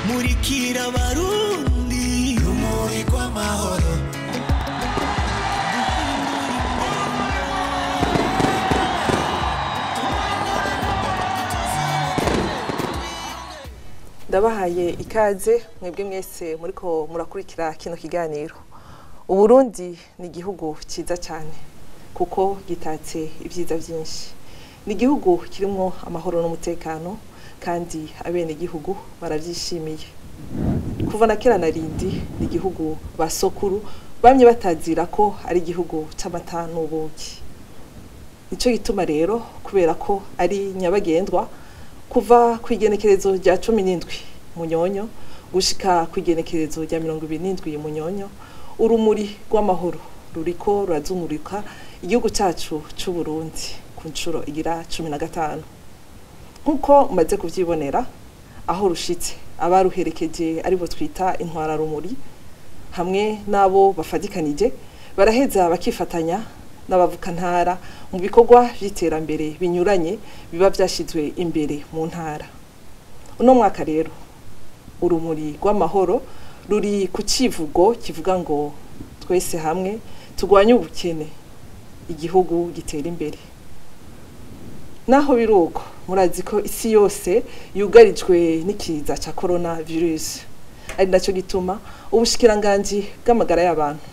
Murikira abarundi, rumuri rw'amahoro. Ndabahaye ikaze mwebwe mwese muriko murakurikira kino kiganiro. Uburundi ni igihugu cyiza cyane kuko gitatse ibyiza byinshi. Ni igihugu kirimo amahoro n'umutekano kandi abenegihugu baravyishimiye. Kuva na kera na rindi ni igihugu basokuru bamye batazira ko ari igihugu c'amata n'ubuki. Nico gituma rero kubera ko ari nyabagendwa kuva ku igenekerezo rya 17 Munyonyo gushika ku igenekerezo rya 27 Munyonyo, urumuri rw'amahoro ruriko rurazungurika igihugu cyacu c'u Burundi ku nshuro igira 15. Nkuko maze kuvyibonera aho rushitse, abaruherekeje aribo twita intwara rumuri hamwe nabo bafadikanije baraheza bakifatanya n'abavukantara mu bikorwa by'iterambere binyuranye biba byashizwe imbere mu ntara. Uno mwaka rero urumuri rw'amahoro ruri ku civugo kivuga ngo twese hamwe turwanye ubukene, igihugu gitera imbere. Naho biruko murazi ko isi yose yugarijwe n'ikiza ca coronavirus, ari naco gituma ubushikiranganji bw'amagara y'abantu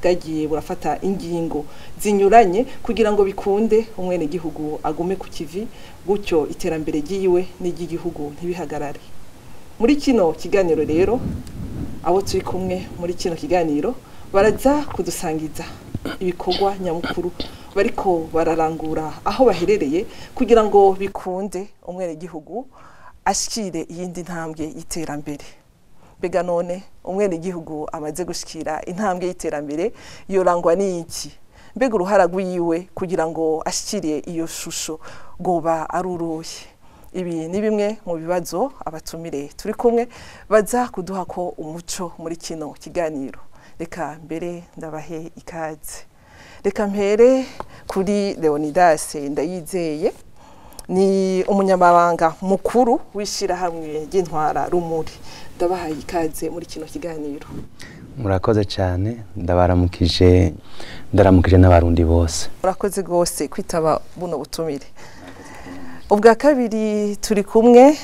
bwagiye burafata ingingo zinyuranye kugira ngo bikunde umwene gihugu agume ku kivi, gutyo iterambere ryiwe n'iry'igihugu ntibihagarare. Muri kino kiganiro rero abo turi kumwe muri kino kiganiro baraza kudusangiza ibikorwa nyamukuru bariko bararangura aho baherereye kugira ngo bikunde umwene gihugu ashikire iyindi ntambwe y'iterambere. Mbega none umwene gihugu amaze gushikira intambwe y'iterambere yorangwa n'iki? Mbega uruhara rwiwe kugira ngo ashikire iyo shusho goba ari uruhe? Ibi ni bimwe mu bibazo abatumire turi kumwe baza kuduha ko umuco muri kino kiganiro. Reka mbere ndabahe ikaze. Reka mpere kuri Leonidas Ndayizeye, ni umunyamabanga mukuru w'ishirahamwe ry'intwara rumuri. Ndabahaye ikaze muri kino kiganiro. Murakoze cyane, ndabaramukije, ndaramukije n'abarundi bose. Murakoze gose kwitaba buno butumire. Ubwa kabiri turi kumwe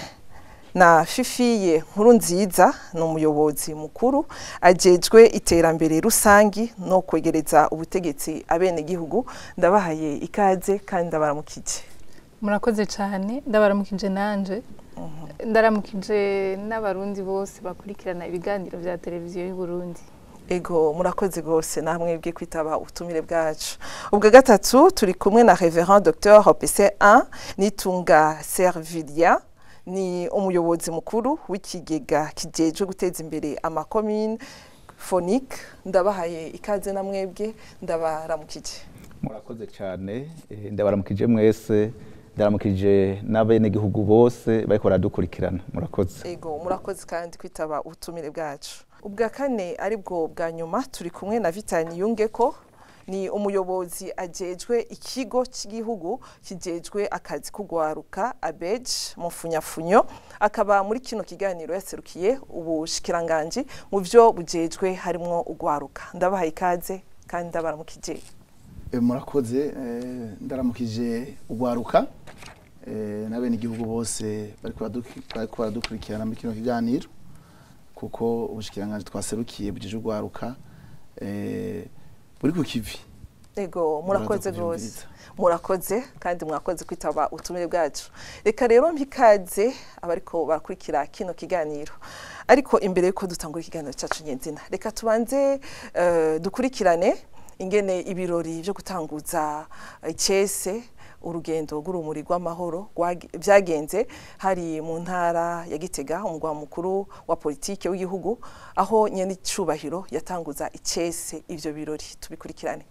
na Fifiye Nkurunziza, ni umuyobozi mukuru ajejwe iterambere rusangi no kwegereza ubutegetsi abenegihugu. Ndabahaye ikaze kandi ndabaramukije. Murakoze cyane, ndabaramukije nanje. Ndaramukije n'abarundi bose bakurikirana ibiganiro vya televiziyo y'u Burundi. Ego, murakoze gose namwe bwe kwitaba ubutumire bwacu. Ubwa gatatu turi kumwe na Reverend Dr PC1 Nitunga Servilia, ni umuyobozi mukuru w'ikigega kijejwe guteza imbere amakomine Phonique. Ndabahaye ikaze namwebwe, ndabaramukije. Murakoze cyane, ndabaramukije mwese, ndaramukije n'abenegihugu bose bariko baradukurikirana. Murakoze. Ego, murakoze kandi kwitaba ubutumire bwacu. Ubwa kane aribwo bwa nyuma turi kumwe na Vitani Yungeko, ni umuyobozi ajejwe ikigo cy'igihugu kijejwe akazi kugwaruka ABEJ mu funyafunyo, akaba muri kino kiganiro yaserukiye ubushikiranganji mu byo bujejwe harimwo ugwaruka. Ndabahaye ikaze kandi ndabaramukije. Murakoze, ndaramukije ugwaruka n'abenegihugu bose bariko baradukurikirana muri kino kiganiro, kuko ubushikiranganji twaserukiye bujejwe ugwaruka buri ku kivi. Ego, murakoze gose. Murakoze kandi mwakoze kwitaba ubutumire bwacu. Reka rero mpikaze abariko barakurikira kino kiganiro. Ariko imbere yuko dutangura ikiganiro cyacu nyenzina, reka tubanze dukurikirane ingene ibirori byo gutanguza icese urugendo rw'urumuri rw'amahoro byagenze hari mu ntara ya Gitega, umugwa mukuru wa politike w'igihugu, aho nyene icubahiro yatanguza icese ivyo birori. Tubikurikirane.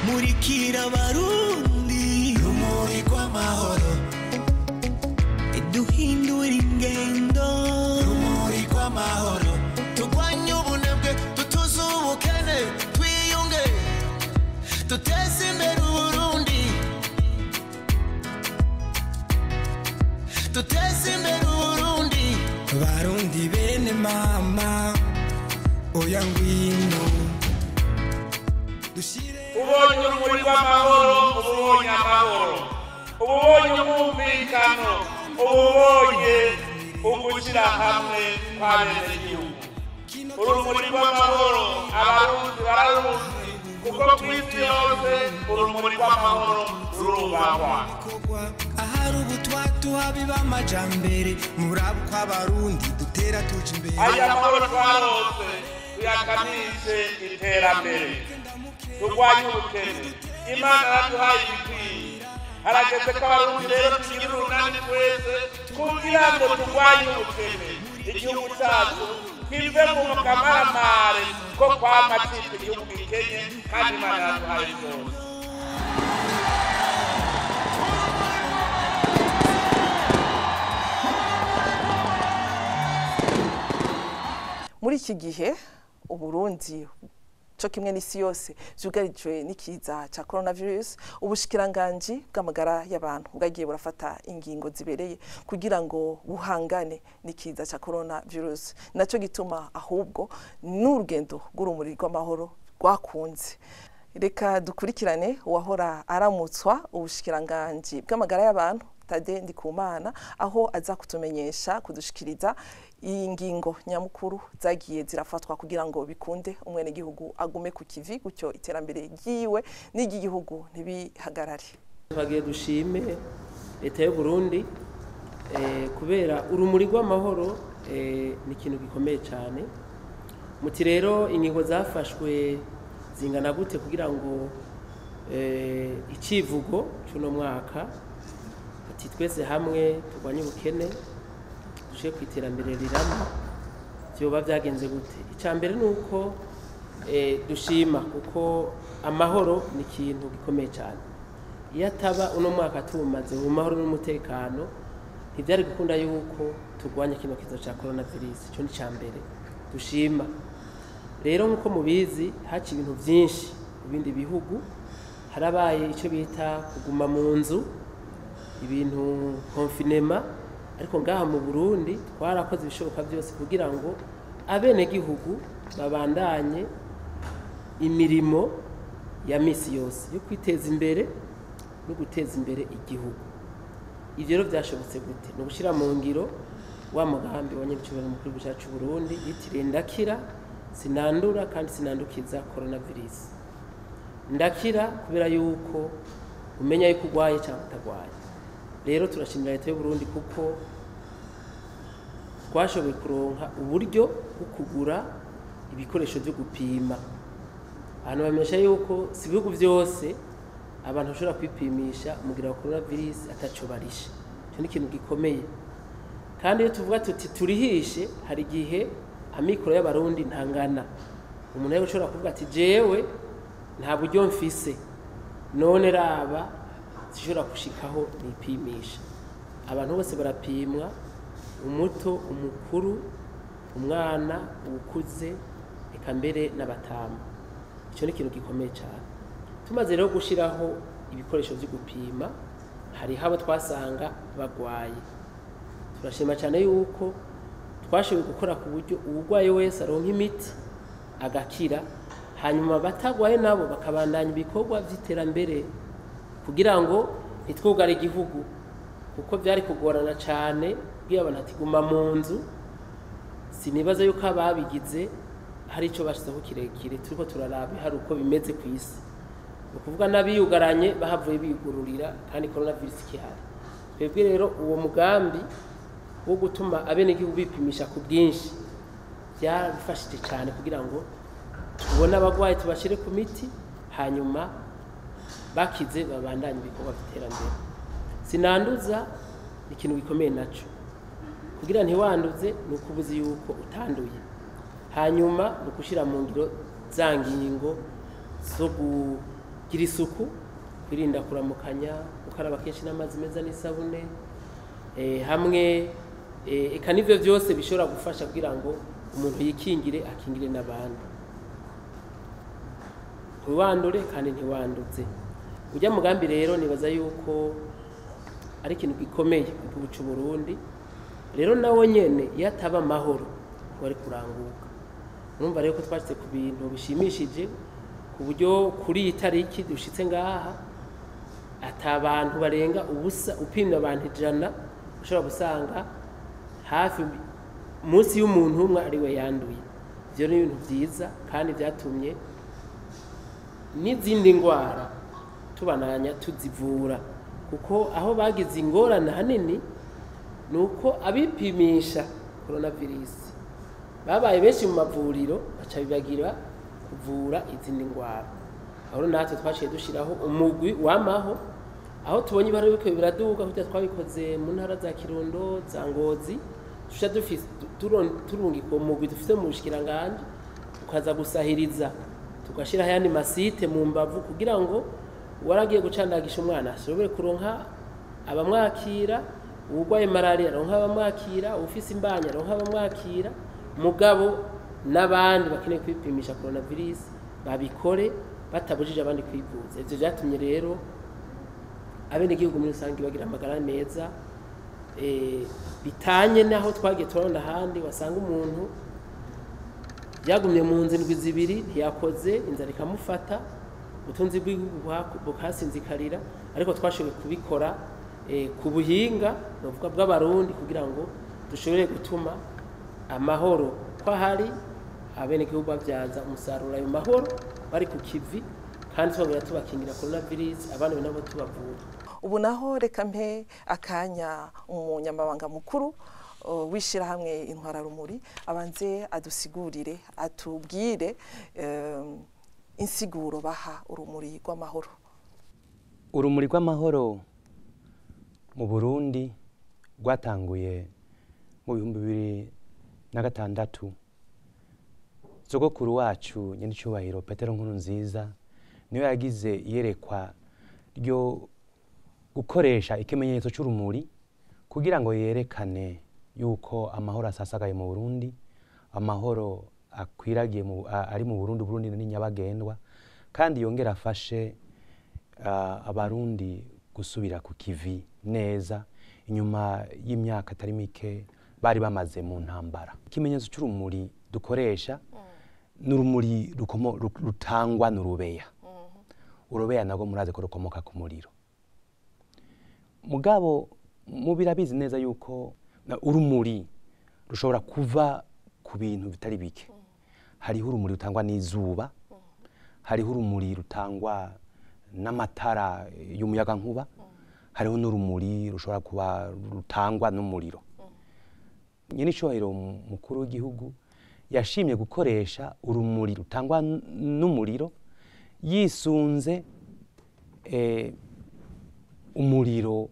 Murikira abarundi, rumuri rw'amahoro, duhindura ingendo, rumuri rw'amahoro, turwanye ubunebwe, tutuze ubukene, twiyunge, tuteze imbere Uburundi, Duteze imbere Uburundi. Barundi bene mama, oya ngwino dushire. Ubonye urumuri rw'amahoro, ubonye amahoro, ubonye umwumvikano, ubonye ugushyira hamwe kw'abenegihugu. Urumuri rw'amahoro abarundi bararuzi, kuko ku isi yose urumuri rw'amahoro rurubahwa. Ahari ubutwatu habiba amajambere, murabo kw'abarundi dutera tuja imbere. Aya mahoro twarose tuyakamishe iterambere, turwanye ubukene. Imana yaraduhaye ibikwiye, harageze ko abarundi rero tugira urunani twese kugira ngo turwanye ubukene, igihugu cyacu kive mu kamaramare ko kwama citwa igihugu gikenye, kandi Imana yaraduhaye byose. Muri iki gihe Uburundi co kimwe n'isi yose vyugarijwe n'ikiza ca coronavirus, ubushikiranganji bw'amagara y'abantu bwagiye burafata ingingo zibereye kugira ngo buhangane n'ikiza ca coronavirus. Naco gituma ahubwo n'urugendo rw'urumuri rw'amahoro rwakunze. Reka dukurikirane uwahora aramutswa ubushikiranganji bw'amagara y'abantu Tade Ndikumana, aho aza kutumenyesha kudushikiriza iyi ngingo nyamukuru zagiye zirafatwa kugira ngo bikunde umwenegihugu agume ku kivi, gutyo iterambere ryiwe n'iry'igihugu ntibihagarare. Twagiye dushime leta y'u Burundi kubera urumuri rw'amahoro ni ikintu gikomeye cyane. Muti rero ingingo zafashwe zingana gute kugira ngo icivugo cy'uno mwaka ati twese hamwe turwanye ubukene dushe ku iterambere rirama byoba byagenze gute? Icya mbere ni uko dushima, kuko amahoro ni ikintu gikomeye cyane. Iyo ataba uno mwaka tuwumaze mu mahoro n'umutekano, ntibyari gukunda yuko turwanya kino kiza cya coronavirus. Icyo ni icya mbere dushima. Rero nk'uko mubizi haci ibintu byinshi mu bindi bihugu, harabaye icyo bita kuguma mu nzu, ibintu confinement, ariko ngaha mu Burundi twarakoze ibishoboka byose kugira ngo abenegihugu babandanye imirimo ya misi yose yo kwiteza imbere no guteza imbere igihugu. Ivyo rero byashobotse gute? Ni ugushira mu ngiro wa mugambi wa nyir'icyubahiro mukuru w'igihugu cyacu Burundi yitiriye ndakira sinandura kandi sinandukiza coronavirus. Ndakira kubera yuko umenya yuko urwaye cyangwa utagwaye. Rero turashimira leta y'u Burundi kuko twashoboye kuronka uburyo bwo kugura ibikoresho byo gupima. Ahantu bamenyesha yuko si ibihugu byose abantu bashobora kwipimisha umugira wa coronavirus ataco barishe. Icyo ni ikintu gikomeye. Kandi iyo tuvuga tuti turihishe, hari igihe amikoro y'abarundi ntangana. Umuntu rero ushobora kuvuga ati jewe nta buryo mfise, none raba zishobora gushikaho nipimisha. Abantu bose barapimwa, umuto, umukuru, umwana, uwukuze, eka mbere n'abatama. Icyo ni ikintu gikomeye cyane. Tumaze rero gushiraho ibikoresho byo gupima, hariho abo twasanga bagwaye. Turashima cyane yuko twashoboye gukora ku buryo uwugwaye wese aronka imiti agakira, hanyuma batagwaye nabo bakabandanya ibikorwa by'iterambere kugira ngo ntitwugare igihugu, kuko byari kugorana cyane kubwira abantu ati guma mu nzu. Sinibaza yuko ababigize hari icyo bashyizeho kirekire, turiko turaraba hari uko bimeze ku isi. Ni ukuvuga n'abiyugaranye bahavuye bigururira kandi coronavirus ikihari. Twebwe rero uwo mugambi wo gutuma abenegihugu bipimisha ku bwinshi byarafashije cyane kugira ngo tubone abagwayi tubashire ku miti, hanyuma bakize babandanye ibikorwa by'iterambere. Sinanduza ni ikintu gikomeye naco, kugira ntiwanduze ni uko ubuzi yuko utanduye, hanyuma ni ugushira mu ngiro za ngingo zo kugira isuku, kwirinda kuramukanya, gukaraba kenshi n'amazi meza n'isabune, hamwe eka n'ivyo byose bishobora gufasha kugira ngo umuntu yikingire akingire n'abandi, ntiwandure kandi ntiwanduze. Ujya mugambi rero nibaza yuko ari ikintu gikomeye ku gihugu cy'u Burundi. Rero nawe nyene iyo ataba amahoro wari kuranguka. Urumva rero ko twashitse ku bintu bishimishije, ku buryo kuri iyi tariki dushitse ngaha ata bantu barenga ubusa. Upimye abantu 100 ushobora gusanga hafi munsi y'umuntu umwe ari we yanduye. Ivyo ni ibintu vyiza kandi vyatumye n'izindi ndwara tubananya tuzivura, kuko aho bagize ingorane hanini ni uko abipimisha coronavirus babaye benshi mu mavuriro, baca bibagira kuvura izindi ndwara. Aho natwe twaciye dushiraho umugwi wamaho, aho tubonye ibara biriko biraduga, kuko twabikoze mu ntara za Kirundo, za Ngozi, tuca turungika uwo mugwi dufite mu bushikiranganji, tukaza gusahiriza, tugashiraho ayandi masite mu mbavu, kugira ngo uwaragiye gucandagisha umwana ashobore kuronka abamwakira, uwurwaye malaria aronka abamwakira, uwufise imbanyi aronka abamwakira, mugabo n'abandi bakeneye kwipimisha coronavirus babikore batabujije abandi kwivuza. Ivyo vyatumye rero abenegihugu muri rusange bagira amagara meza, bitanye naho twagiye turabona ahandi wasanga umuntu yagumye mu nzu indwi 2 ntiyakoze, inzara ikamufata, ubutunzi bw'igihugu bukasinzikarira. Ariko twashoboye kubikora ku buhinga novuga bw'abarundi, kugira ngo dushobore gutuma amahoro ko ahari abenegihugu babyaza umusaruro ayo mahoro bari ku kivi, kandi twongera tubakingira coronavirus, abandi nabo tubavura. Ubu naho reka mpe akanya umunyamabanga mukuru w'ishirahamwe Intwararumuri abanze adusigurire, atubwire insiguro baha urumuri rw'amahoro. Urumuri rw'amahoro mu Burundi rwatanguye mu 2006. Sogokuru wacu nyenicubahiro Petero Nkurunziza niwe yagize iyerekwa ryo gukoresha ikimenyetso c'urumuri kugira ngo yerekane yuko amahoro asasagaye mu Burundi, amahoro akwiragiye ari mu Burundi, Burundi ni nyabagendwa, kandi yongera afashe abarundi gusubira ku kivi neza inyuma y'imyaka atari mike bari bamaze mu ntambara. Ikimenyetso c'urumuri dukoresha n'urumuri rutangwa n'urubeya. Urubeya nago muraze ko rukomoka ku muriro. Mugabo mubirabizi neza yuko urumuri rushobora kuva ku bintu bitari bike. Hariho urumuri rutangwa n'izuba, hariho urumuri rutangwa n'amatara y'umuyagankuba, hariho n'urumuri rushobora kuba rutangwa n'umuriro. Nyenicubahiro mukuru w'igihugu yashimye gukoresha urumuri rutangwa n'umuriro yisunze umuriro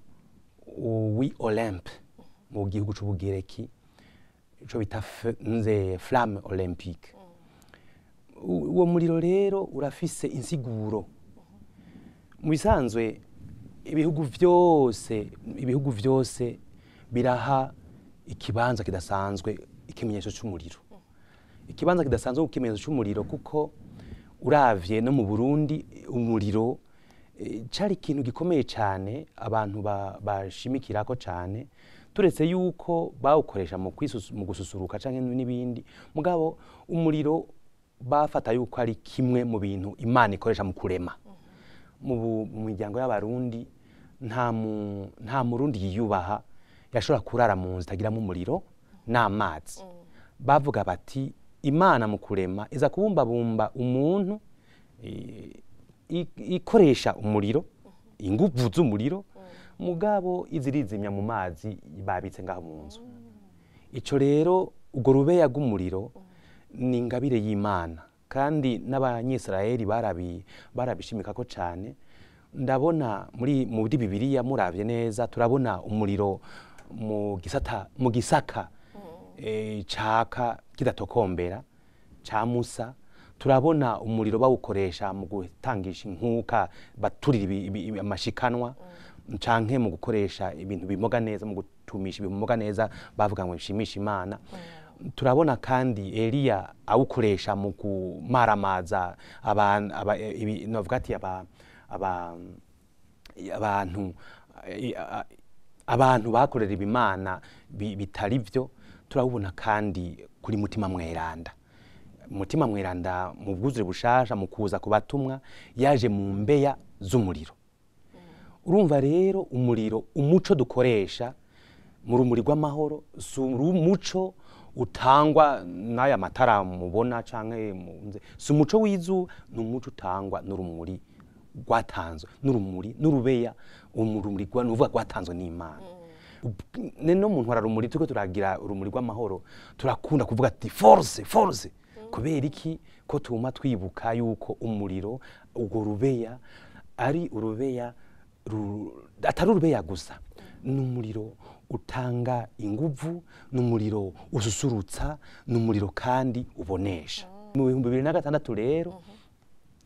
wi Olympe mu gihugu c'Ubugereki, ico bita flamme olympique. Uwo muriro rero urafise insiguro. Mu bisanzwe ibihugu vyose biraha ikibanza kidasanzwe ikimenyetso c'umuriro. Ikibanza kidasanzwe ikimenyetso c'umuriro, kuko uravye no mu Burundi umuriro cari ikintu gikomeye cyane abantu bashimikirako cyane, turetse yuko bawukoresha mu gususuruka canke n'ibindi. Mugabo umuriro bafata yuko ari kimwe mu bintu Imana ikoresha mu kurema. Mu miryango y'abarundi nta murundi yiyubaha yashobora kurara mu nzu itagiramo umuriro n'amazi. Bavuga bati Imana mu kurema iza kubumbabumba umuntu ikoresha umuriro, inguvu z'umuriro, mugabo izirizimya mu mazi babitse ngaho mu nzu. Ico rero ugo rubeya rw'umuriro ni ingabire y'Imana, kandi n'abanyisirayeli barabishimikako cyane. Ndabona muri Bibiliya muravye neza turabona umuriro mu gisaka caka kidatokombera ca Musa, turabona umuriro bawukoresha mu gutangisha inkuka baturira amashikanwa, canke mu gukoresha ibintu bimoga neza, mu gutumisha ibimoga neza bavuga ngo bishimisha Imana. Turabona kandi Eliya awukoresha mu kumaramaza abantu abantu bakorera ibimana bitari byo. Turabubona kandi kuri Mutima Mweranda. Mutima Mweranda mu bwuzure bushasha, mu kuza kubatumwa, yaje mu mbeya z'umuriro. Urumva rero umuriro, umuco dukoresha mu rumuri rw'amahoro si umuco utangwa n'aya matara mubona canke si umuco w'izuba, ni umuco utangwa n'urumuri rwatanzwe n'urumuri n'urubeya, urumuri nuvuga rwatanzwe n'Imana. Neno mu ntwararumuri turiko turagira urumuri rw'amahoro, turakunda kuvuga ati force force. Kubera iki? Ko tuma twibuka yuko umuriro, urwo rubeya, ari urubeya atari urubeya gusa, ni umuriro utanga inguvu, ni umuriro ususurutsa, ni umuriro kandi ubonesha. Mu 2006 rero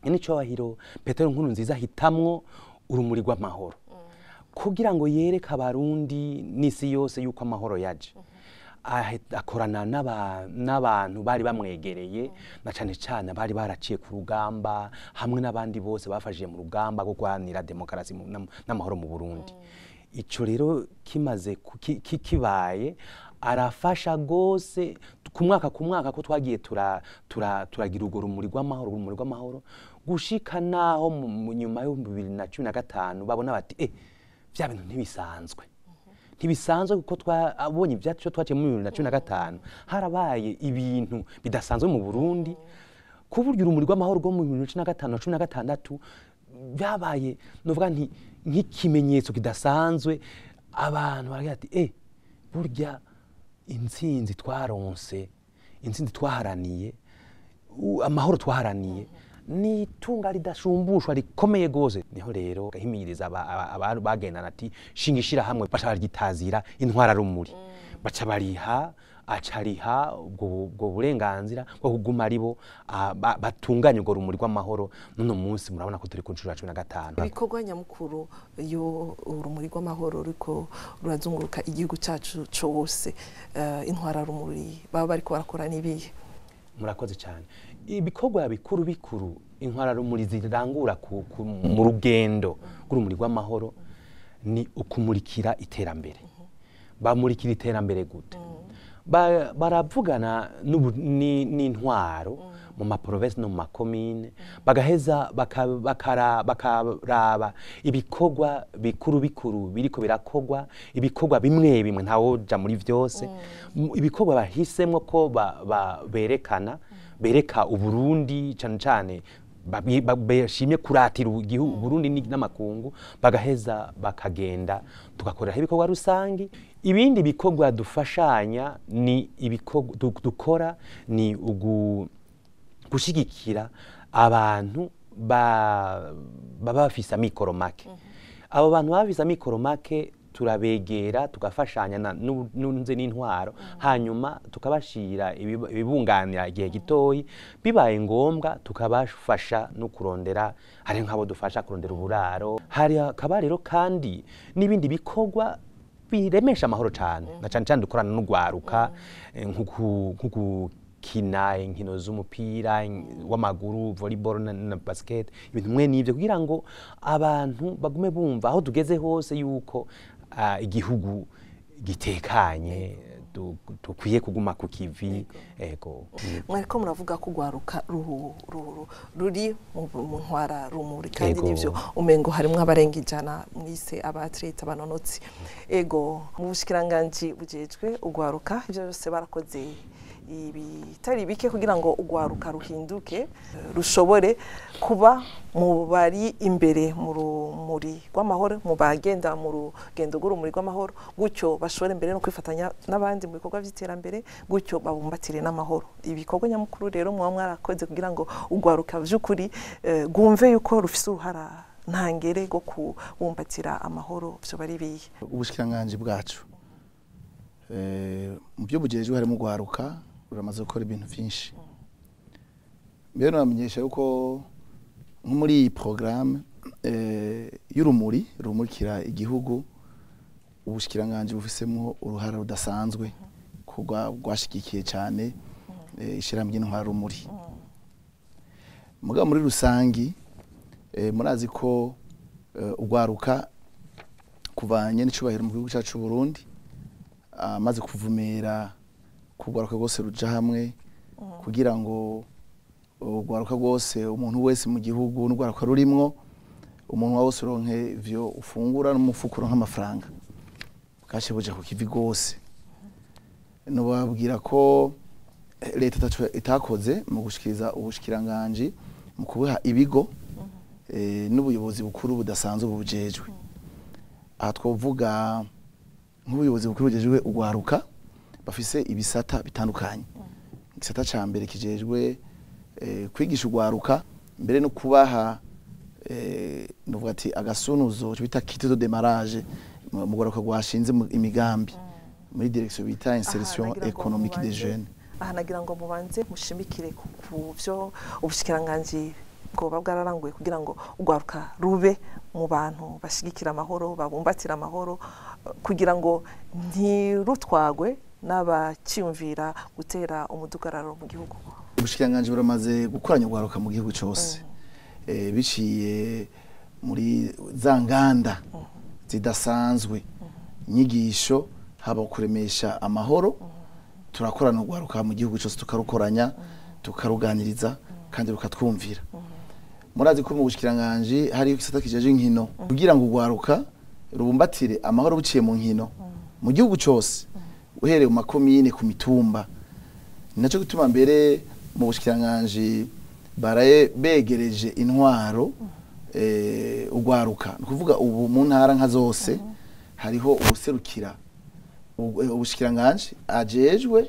nyenicubahiro Petero Nkurunziza ahitamwo urumuri rw'amahoro kugira ngo yereke Abarundi n'isi yose yuko amahoro yaje. Akorana n'abantu bari bamwegereye, na cane cane bari baraciye ku rugamba, hamwe n'abandi bose bafashije mu rugamba rwo guharanira demokarasi n'amahoro mu Burundi. Ico rero kimaze kibaye, arafasha gose ku mwaka ku mwaka ko twagiye turagira urwo rumuri rw'amahoro, urumuri rw'amahoro, gushika naho mu nyuma y'ibihumbi 2015 babona bati vya bintu ntibisanzwe, ntibisanzwe, kuko twabonye ibyacu twaciye mu 2015, harabaye ibintu bidasanzwe mu Burundi, ku buryo urumuri rw'amahoro rwo mu 2015 na 16 byabaye, novuga nti, nk'ikimenyetso kidasanzwe. Abantu baragira ati burya intsinzi twaronse, intsinzi twaharaniye, amahoro twaharaniye, ni itunga ridashumbushwa rikomeye gose. Niho rero gahimiriza abantu bagendana ati shinga ishirahamwe, baca baryitazira intwararumuri, baca bariha, acariha ubwo burenganzira bwo kuguma aribo batunganya urwo rumuri rw'amahoro. N'uno munsi murabona ko turi ku nshuro ya 15. Ibikorwa nyamukuru iyo urumuri rw'amahoro ruriko rurazunguruka igihugu cyacu cose, intwararumuri baba bariko barakora n'ibihe? Murakoze cyane. Ibikorwa bikuru bikuru intwararumuri zirangura mu rugendo rw'urumuri rw'amahoro ni ukumurikira iterambere. Bamurikira iterambere gute? Baravugana n'intwaro mu maprovinsi no mu makomine, bagaheza bakaraba ibikorwa bikuru bikuru biriko birakogwa, ibikorwa bimwe bimwe, ntawoja muri vyose, ibikorwa bahisemwo ko berekana, bereka Uburundi, cane cane bashimye kuratira igihugu Burundi n'amakungu, bagaheza bakagenda tugakoreraho ibikorwa rusangi. Ibindi bikorwa dufashanya ni ibikorwa dukora ni gushigikira abantu baba bafise amikoro make. Abo bantu baba bafise amikoro make turabegera, tugafashanya n'unze n'intwaro, hanyuma tukabashira ibibunganira igihe gitoyi, bibaye ngombwa tukabafasha no kurondera, hari nk'abo dufasha kurondera uburaro. Hari akaba rero kandi n'ibindi bikorwa biremesha amahoro cane, na cane cane dukorana n'ugwaruka, nko gukina inkino z'umupira w'amaguru, volleyball na basket, ibintu mwe n'ivyo, kugira ngo abantu bagume bumva aho tugeze hose yuko igihugu gitekanye, dukwiye kuguma ku kivi. Ego. Mwariko muravuga ko urwaruka ruri mu ntwara rumuri, kandi nivyo umengo harimwo abarenga 100 mwise abatlete, abanonotsi. Ego, mu bushikiranganji bujejwe urwaruka, ivyo byose barakoze ibitari bike kugira ngo urwaruka ruhinduke, rushobore kuba mu bari imbere mu rumuri rw'amahoro, mu bagenda mu rugendo rw'urumuri rw'amahoro, gutyo bashobore mbere no kwifatanya n'abandi mu bikorwa by'iterambere, gutyo babumbatire n'amahoro. Ibikorwa nyamukuru rero muba mwarakoze kugira ngo urwaruka vy'ukuri rwumve yuko rufise uruhara ntangere rwo kubumbatira amahoro, vyo bari biye? Ubushikiranganji bwacu mu byo bujejwe harimo urwaruka, ruramaze gukora ibintu vyinshi. Mbere namenyesha yuko nko muri iyi programme y'urumuri rumurikira igihugu, ubushikiranganji bufisemo uruhara rudasanzwe, rwashigikiye cyane ishirahamwe ry'intwararumuri. Mugabo muri rusangi, murazi ko urwaruka Kuva nyene icubahiro mu gihugu cyacu Burundi amaze kuvumera kugwaruka rwose ruja hamwe kugira ngo ugwaruka rwose, umuntu wese mu gihugu n'ugwaruka rurimwo, umuntu wose uronke ivyo ufungura n'umufuko uronke amafaranga, bwashe buja ku kivi rwose. Nobabwira ko leta ataco itakoze mu gushikiriza ubushikiranganji mu kubuha ibigo n'ubuyobozi bukuru budasanzwe bubujejwe. Aha twovuga nk'ubuyobozi bukuru bujejwe ugwaruka, bafise ibisata bitandukanye. Igisata ca mbere kijejwe kwigisha ugwaruka, mbere no kubaha novuga ati agasunuzo, ico bita kit de démarrage mu gwaruka rwashinze imigambi muri direction bita insertion Aha, nagira ngo économique des jeunes. Aha nagira ngo mubanze mushimikire ku byo ubushikiranganji bwoba bwararanguye kugira ngo urwaruka rube mu bantu bashigikira amahoro, babumbatira amahoro, kugira ngo ntirutwagwe n'abaciyumvira gutera umudugararo mu gihugu. Ubushikiranganji buramaze gukoranya urwaruka mu gihugu cose biciye muri za nganda zidasanzwe, inyigisho, haba kuremesha amahoro. Turakorana urwaruka mu gihugu cose, tukarukoranya, tukaruganiriza kandi rukatwumvira. Murazi ko mu bushikiranganji hari igisata kijeje inkino kugira ngo urwaruka rubumbatire amahoro buciye mu nkino mu gihugu cose, uhereye mu makomine, ku mitumba. Ni naco gituma mbere mu bushikiranganji baraye begereje intwaro urwaruka. Ni ukuvuga ubu mu ntara nka zose hariho ubuserukira ubushikiranganji ajejwe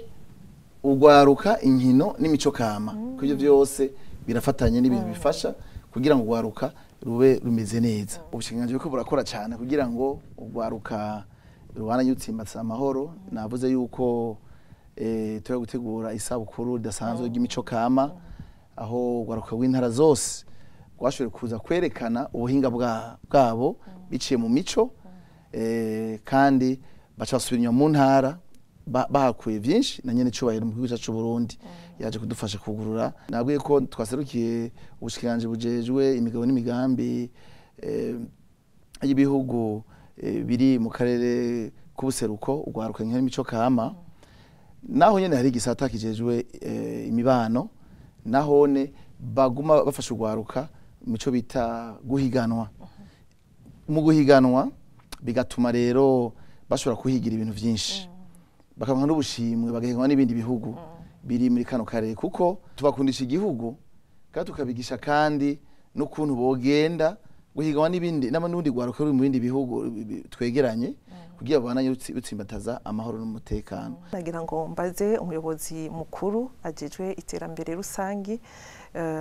urwaruka, inkino n'imico kama, kuko ivyo vyose birafatanye n'ibintu bifasha kugira ngo urwaruka rube rumeze neza. Ubushikiranganji buriko burakora cyane kugira ngo urwaruka rubandanye rutsimbatsa amahoro. Navuze yuko turi gutegura isabukuru ridasanzwe ry'imico kama, aho urwaruka rw'intara zose rwashoboye kuza kwerekana ubuhinga bwabo biciye mu mico, kandi baca basubira inyuma mu ntara bahakuye byinshi. Na nyene icubahiro mu gihugu cyacu Burundi yaje kudufasha kugurura. Nabwiye ko twaserukiye ubushikiranganji bujejwe imigabo n'imigambi y'ibihugu biri mu karere k'ubuseruko, urwaruka n'imico kama. Naho nyene hari igisata kijejwe imibano, nahone baguma bafasha urwaruka mico bita guhiganwa. Mu guhiganwa bigatuma rero bashobora kuhigira ibintu vyinshi, bakaronka n'ubushimwe, bagahiganwa n'ibindi bihugu biri muri kano karere, kuko tubakundisha igihugu kandi tukabigisha kandi n'ukuntu bogenda guhiganwa n'ibindi n'ubundi rwaruka ruri mu bindi bihugu twegeranye, kugira babandanye rutsimbataza amahoro n'umutekano. Nagira ngo mbaze umuyobozi mukuru ajejwe iterambere rusangi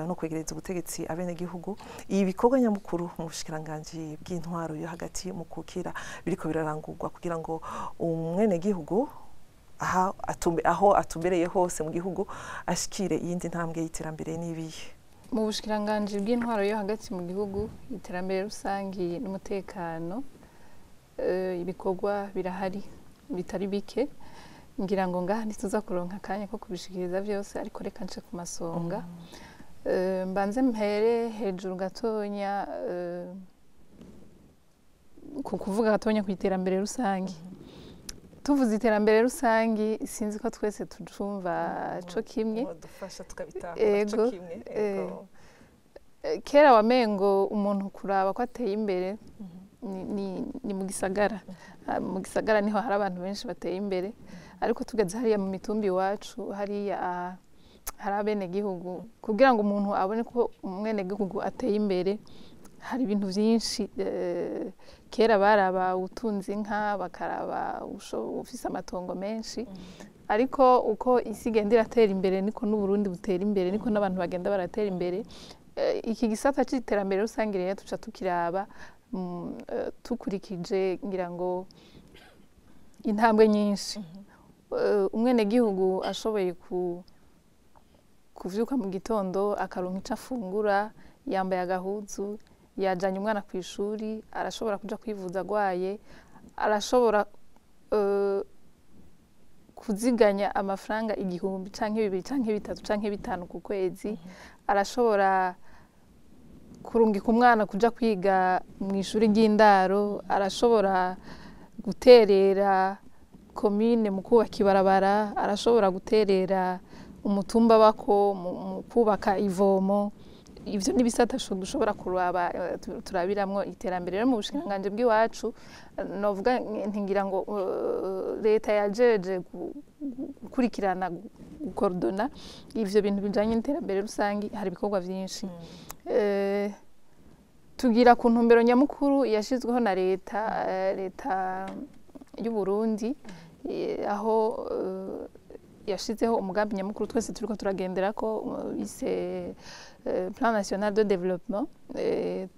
no kwegereza ubutegetsi abenegihugu, ibi bikorwa nyamukuru mu bushikiranganji bw'intwaro yo hagati mu kukira biriko birarangurwa kugira ngo umwenegihugu aha aho atumbereye hose mu gihugu ashikire iyindi ntambwe y'iterambere n'ibihe? Mu bushikiranganji bw'intwaro yo hagati mu gihugu, iterambere rusangi n'umutekano, ibikorwa birahari bitari bike. Ngira ngo ngaha ntituza kuronka akanya ko kubishikiriza byose, ariko reka nce ku masonga. Mbanze mpere hejuru gatonya ku kuvuga gatonya ku iterambere rusangi. Tuvuze iterambere rusangi, sinzi ko twese tucumva co kimwe. Dufasha tukabitahura co Ego, kimwe. Ego. Kera wamengo umuntu kuraba ko ateye imbere ni mu gisagara. Mu gisagara niho hari abantu benshi bateye imbere, ariko tugeze hariya mu mitumba iwacu, hariya hari abenegihugu, kugira ngo umuntu abone ko umwenegihugu ateye imbere hari ibintu byinshi. Kera baraba utunze inka, bakaraba ufise amatongo menshi, ariko uko isi igenda iratera imbere niko n'Uburundi butera imbere, niko n'abantu bagenda baratera imbere. Iki gisata c'iterambere rusange rero tuca tukiraba tukurikije ngira ngo intambwe nyinshi. Umwenegihugu ashoboye kuvyuka mu gitondo akaronka ico afungura, yambaye agahuzu, yajanye umwana ku ishuri, arashobora kuja kwivuza agwaye, arashobora kuziganya amafaranga 1000 canke 2 canke 3 canke 5 ku kwezi, arashobora Kurungika umwana kuja kwiga mu ishuri ry'indaro, arashobora guterera komine mu kubaka ibarabara, arashobora guterera umutumba bako mu kubaka ivomo. Ivyo ni bisata dushobora kuraba, turabiramwo iterambere. Rero mu bushikiranganji bw'iwacu, novuga ntingira ngo leta yajeje gukurikirana, gukordona ivyo bintu bijanye n'iterambere rusangi, hari ibikorwa vyinshi. Tugira ku ntumbero nyamukuru yashizweho na leta, leta y'u Burundi, aho yashizeho umugambi nyamukuru twese turiko turagenderako, bise Plan National de Développement,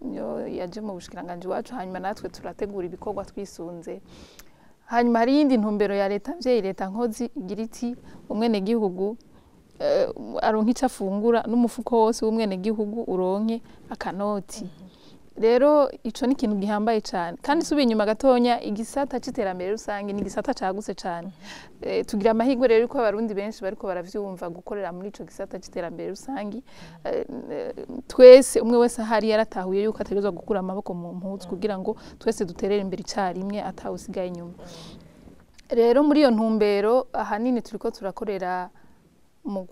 niyo yaje mu bushikiranganji wacu. Hanyuma natwe turategura ibikorwa twisunze. Hanyuma hari iyindi ntumbero ya leta mvyeyi, leta nkozi, igira iti umwenegihugu aronke ico afungura, n'umufuko wose w'umwenegihugu uronke akanoti. Rero ico ni ikintu gihambaye cane. Kandi subiye inyuma gatonya, igisata c'iterambere rusange ni igisata cagutse cane. Tugira amahirwe rero ko abarundi benshi bariko baravyumva gukorera muri ico gisata c'iterambere rusange. Twese, umwe wese ahari yaratahuye yuko ategerezwa gukura amaboko mu mpuzu kugira ngo twese duterere imbere icarimwe, atawusigaye inyuma. Rero muri iyo ntumbero, ahanini turiko turakorera mu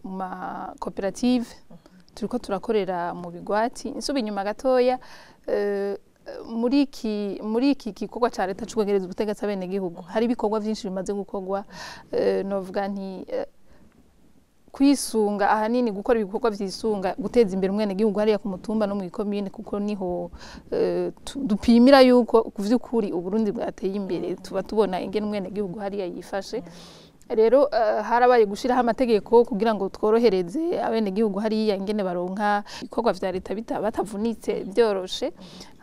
ma koperative, turiko turakorera mu bigwati. Nsubiye inyuma gatoya, muri iki gikorwa ca leta co kwegereza ubutegetsi abenegihugu, hari ibikorwa vyinshi bimaze gukorwa. Novuga nti kwisunga ahanini gukora ibikorwa vyisunga guteza imbere umwenegihugu hariya ku mutumba no mu ikomine, kuko niho dupimira yuko ku vy'ukuri Uburundi bwateye imbere. Tuba tubona ingene umwenegihugu hariya yifashe. Rero harabaye gushiraho amategeko kugira ngo tworohereze abenegihugu hariya ingene baronka ibikorwa vya leta batavunitse, byoroshe.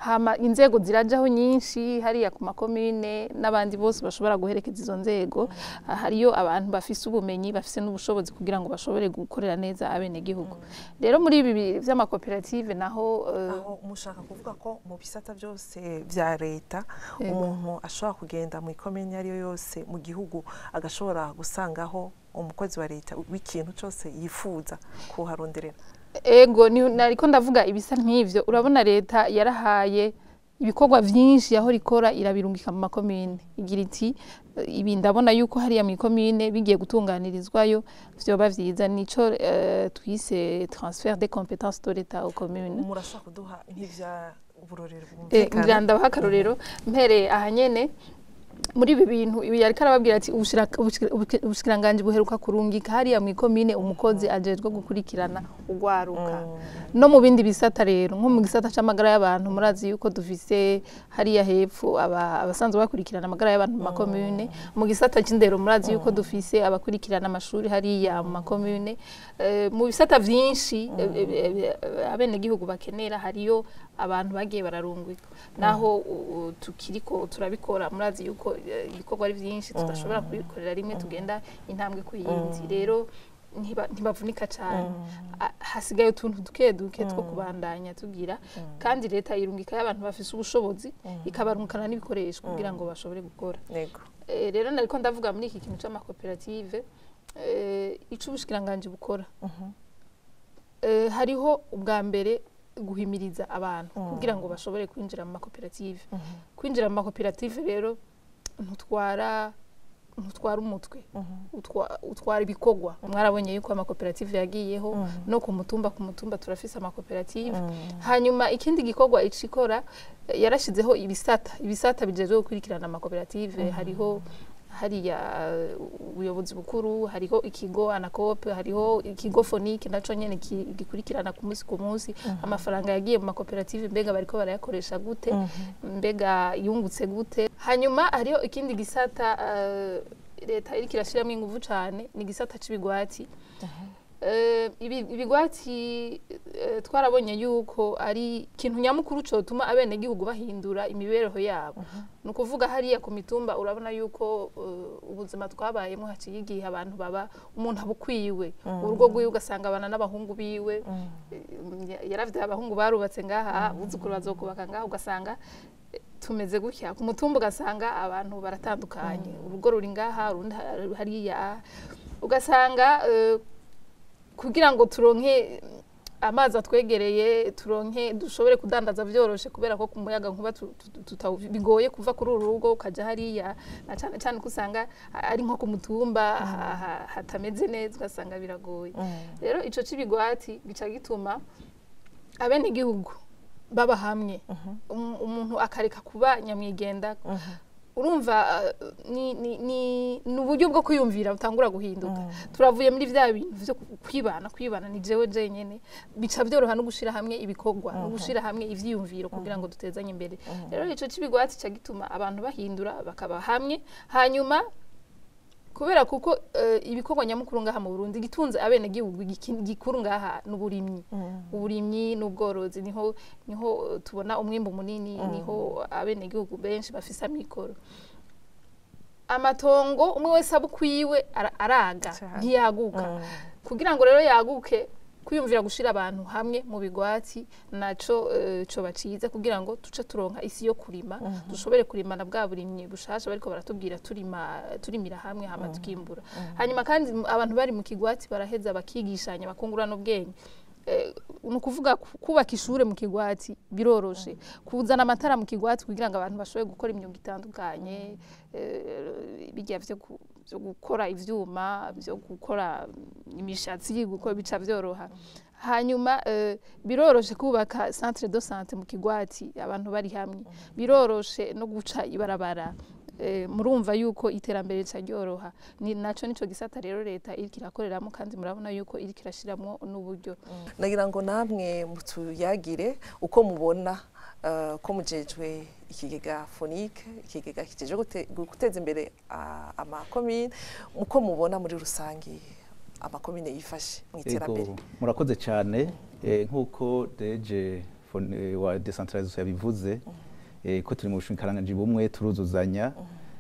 Hama inzego zirajaho nyinshi hariya ku makomine n'abandi bose bashobora guherekeza izo nzego. Hariyo abantu bafise ubumenyi, bafise n'ubushobozi kugira ngo bashobore gukorera neza abenegihugu. Rero muri ibi vy'amakoperative naho, Aho mushaka kuvuga ko mu bisata byose vya leta Yego. umuntu ashobora kugenda mu ikomine iyo ariyo yose mu gihugu, agashobora gusangaho umukozi wa leta w'ikintu cyose yifuza kuharonderera? Ego, ni nariko ndavuga ibisa nk'ivyo. Urabona, leta yarahaye ibikorwa vyinshi yaho rikora, irabirungika mu makomine, igira iti ibi ndabona yuko hariya mu ikomine bigiye gutunganirizwayo vyoba vyiza. Nico twise transfert des compétences de l'État aux communes. Murashobora kuduha nk'ivya uburorero Ngira bwumvikana? ndabaha akarorero mpereye aha nyene muri ibi bintu. Ibi yariko arababwira ati ubushikiranganji buheruka kurungika hariya mu ikomine umukozi ajejwe gukurikirana urwaruka. No mu bindi bisata rero, nko mu gisata c'amagara y'abantu, murazi yuko dufise hariya hepfo abasanzwe bakurikirana amagara y'abantu mu makomune. Mu gisata c'indero, murazi yuko dufise abakurikirana amashuri hariya mu makomune. Mu bisata vyinshi abenegihugu bakenera, hariyo abantu bagiye bararungika. Naho tukiriko turabikora, murazi yuko ibikorwa ari vyinshi, tudashobora kubikorera rimwe, tugenda intambwe ku yindi. Rero ntibavunika cyane. Hasigaye utuntu duke duke two kubandanya tugira. Kandi leta irungika y'abantu bafise ubushobozi, ikabarungikana n'ibikoresho kugira ngo bashobore gukora. Rero nariko ndavuga muri iki kintu c'amakoperative, ico ubushikiranganji bukora, hariho ubwa mbere guhimiriza abantu kugira ngo bashobore kwinjira mu makoperative. Kwinjira mu makoperative rero ntutwara umutwe, utwara ibikorwa. Mwarabonye yuko amakoperative yagiyeho no ku mutumba. Ku mutumba turafise amakoperative. Hanyuma ikindi gikorwa icikora, yarashizeho ibisata bijejwe gukurikirana amakoperative. Hariho hariya ubuyobozi bukuru, hariho ikigo anakope, hariho ikigo fonike naco nyene gikurikirana ku munsi ku munsi amafaranga yagiye mu makoperative, mbega bariko barayakoresha gute, mbega yungutse gute. Hanyuma hariho ikindi gisata leta iriko irashiramwo inguvu cane, ni igisata c'ibigwati. Ibigwati, twarabonye yuko ari ikintu nyamukuru cotuma abenegihugu bahindura imibereho yabo. Ni ukuvuga hariya ku mitumba, urabona yuko ubuzima twabayemo haciye igihe, abantu baba umuntu aba ukwiwe, urugo rwiwe, ugasanga abana n'abahungu biwe. Yaravyaye abahungu, barubatse ngaha, abuzukuru bazokubaka ngaha, ugasanga tumeze gutya. Ku mutumba ugasanga abantu baratandukanye, urugo ruri ngaha, urundi hariya, ugasanga kugira ngo turonke Amazi atwegereye, turonke dushobore kudandaza vyoroshe, kubera ko ku muyaga nkuba bigoye kuva kuri uru rugo ukaja hariya, na cane cane ko usanga ari nko ku mutumba hatameze neza, ugasanga biragoye. Rero ico c'ibigwati gica gituma abenegihugu baba hamwe, umuntu akareka kuba nyamwigenda. Urumva, ni uburyo bwo kwiyumvira butangura guhinduka. Turavuye muri vya bintu vyo kwibana ni jewe jenyene. Bica byoroha no gushira hamwe ibikorwa no gushira hamwe ivyiyumviro kugira ngo dutezanye imbere. Rero ico c'ibigwati ca gituma abantu bahindura, bakaba hamwe. Hanyuma kubera kuko ibikorwa nyamukuru ngaha mu Burundi gitunze abenegihugu gikuru ngaha n'uburimyi, uburimyi n'ubworozi, niho tubona umwimbu munini, niho abenegihugu benshi bafise amikoro. Amatongo umwe wese aba ukwiwe, araga, ntiyaguka. Kugira ngo rero yaguke, kwiyumvira gushira abantu hamwe mu bigwati naco coba ciza, kugira ngo tuce turonka isi yo kurima, dushobore kurimana bwa burimyi bushasha bariko baratubwira, turima, turimira hamwe, hama tukimbura. Hanyuma kandi abantu bari mu kigwati baraheza bakigishanya, bakungurana ubwenge. Ni ukuvuga kubaka ishure mu kigwati biroroshe, kuzana amatara mu kigwati kugira ngo abantu bashobore gukora imyuga itandukanye, bijya vyo gukora ivyuma, vyo gukora imishatsi, gukora, bica vyoroha. Hanyuma biroroshe kubaka centre de santé mu kigwati abantu bari hamwe, biroroshe no guca ibarabara. Murumva yuko iterambere rica ryoroha. Ni naco nico gisata rero leta iriko irakoreramo, kandi murabona yuko iriko irashiramwo n'uburyo. Nagira ngo namwe mutuyagire uko mubona, ko mujejwe ikigega FONIC, ikigega kijejwe guteza imbere amakomine, uko mubona muri rusange amakomine yifashe mu iterambere. Ego, murakoze cyane. Nk'uko DG wa décentralisation yabivuze, ko turi mu bushikiranganji bumwe, turuzuzanya.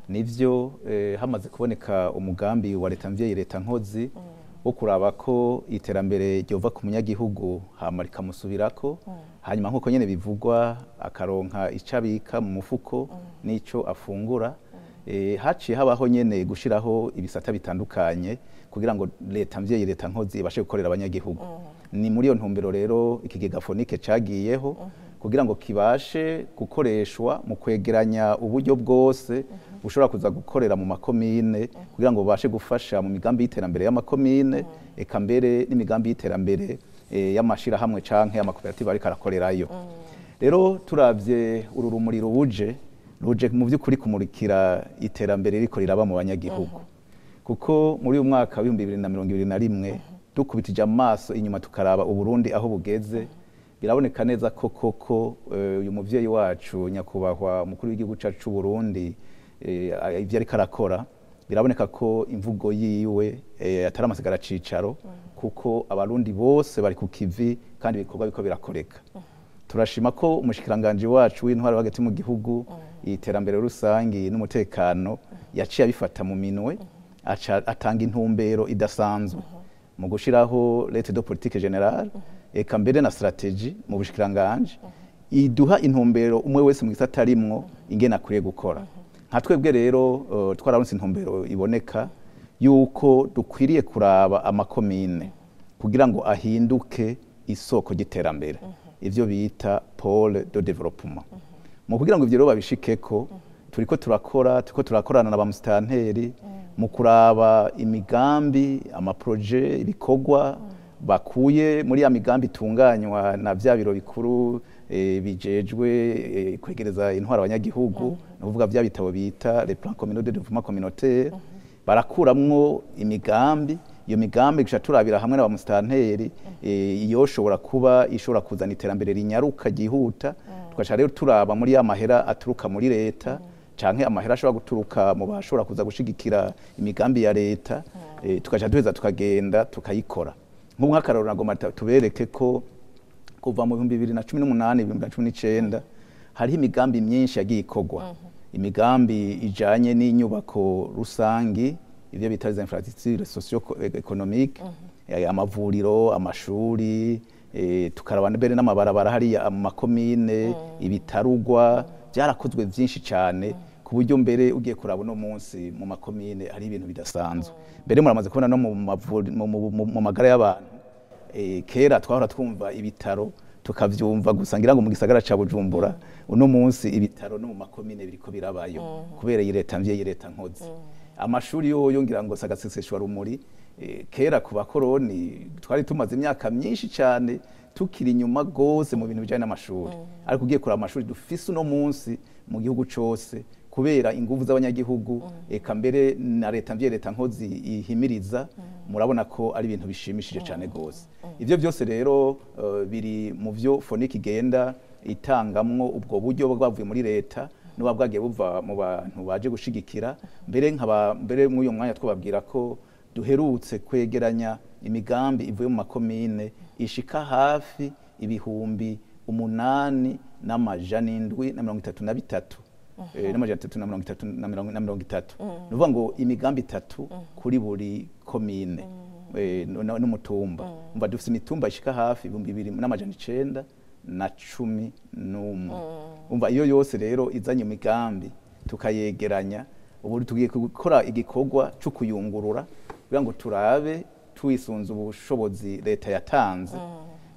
Nivyo, hamaze kuboneka umugambi wa leta mvyeyi, leta nkozi, wo kuraba ko iterambere ryova ku munyagihugu hama rikamusubirako, hanyuma nk'uko nyene bivugwa akaronka ico abika mu mufuko n'ico afungura. Haciye habaho nyene gushiraho ibisata bitandukanye kugira ngo leta mvyeyi, leta nkozi ibashe gukorera abanyagihugu. Ni muri iyo ntumbero rero ikigega FONIC cagiyeho, kugira ngo kibashe gukoreshwa mu kwegeranya uburyo bwose bushobora kuza gukorera mu makomine, kugira ngo bubashe gufasha mu migambi y'iterambere y'amakomine, eka mbere n'imigambi y'iterambere y'amashirahamwe canke amakoperative ariko arakorerayo. Rero turavye uru rumuri ruje, ruje mu by'ukuri kumurikira iterambere riko riraba mu banyagihugu, kuko muri uyu mwaka wa 2021, dukubitije amaso inyuma tukaraba Uburundi aho bugeze, biraboneka neza ko koko uyu muvyeyi wacu nyakubahwa umukuru w'igihugu cacu c'u Burundi, ivyo ariko arakora, biraboneka ko imvugo yiwe atari amasigara cicaro, kuko Abarundi bose bari ku kivi kandi ibikorwa biko birakoreka. Turashima ko umushikiranganji wacu w'intwaro hagati mu gihugu, iterambere rusangi n'umutekano yaciye abifata mu minwe, aca atanga intumbero idasanzwe mu gushiraho lettre de politique générale, eka mbere na stratégie mu bushikiranganji iduha intumbero umwe wese mu gisata arimwo ingene akwiye gukora. Nka twebwe rero twararonse intumbero iboneka yuko dukwiriye kuraba amakomine kugira ngo ahinduke isoko ry'iterambere, ivyo bita pôle de développement. Mu kugira ngo ivyo rero babishikeko, turiko turakora, turiko turakorana na ba musitanteri mu kuraba imigambi, amaproje, ibikorwa bakuye muri ya migambi itunganywa na vya biro bikuru bijejwe kwegereza intwaro abanyagihugu, ni ukuvuga vya bitabo bita les plans communaux de développement communautaire. Barakuramwo imigambi, iyo migambi guca turabira hamwe na ba musitanteri iyo shobora kuba ishobora kuzana iterambere rinyaruka, ryihuta. Tugaca rero turaba muri ya mahera aturuka muri leta canke amahera ashobora guturuka mu bashobora kuza gushigikira imigambi ya leta, tugaca duheza tukagenda tukayikora. Nk'ubu nk'akarorero nagomba tubereke ko kuva mu 2018, 2019, hariho imigambi myinshi yagiye ikorwa, imigambi ijanye n'inyubako rusangi, ivyo bita les infrastructures socio-économiques, amavuriro, amashuri, tukaraba mbere n'amabarabara hariya mu makomine, ibitarugwa byarakozwe byinshi cyane, ku buryo mbere ugiye kuraba uno munsi mu makomine hari ibintu bidasanzwe. Mbere muramaze kubona no mu magara y'abantu. Kera twahora twumva ibitaro tukavyumva gusa ngira ngo mu gisagara ca Bujumbura, uno munsi ibitaro no mu makomine biriko birabayo kubera iyi leta mvye, iyi leta nkozi. Amashuri yoyo ngira ngo sagaseseshwa rumuri. Kera ku bakoroni twari tumaze imyaka myinshi cyane tukiri inyuma gose mu bintu bijanye n'amashuri, ariko ugiye kuraba amashuri dufise uno munsi mu gihugu cose, kubera inguvu z'abanyagihugu, eka mbere na leta mvye, leta nkozi ihimiriza, murabona ko ari ibintu bishimishije cyane gose. Ivyo byose rero biri mu vyo FONIC igenda itangamwo ubwo buryo bwavuye muri leta n'uba bwagiye buva mu bantu baje gushigikira. Mbere nkaba mbere muri uyu mwanya twababwira ko duherutse kwegeranya imigambi ivuye mu makomine ishika hafi 8733 n330, ni ukuvuga ngo imigambi itatu kuri buri komine n'umutumba. Umva, dufise imitumba ishika hafi 2911. Umva, iyo yose rero izanye imigambi tukayegeranya, ubu tugiye gukora igikorwa cyo kuyungurura kugira ngo turabe, twisunze ubushobozi leta yatanze,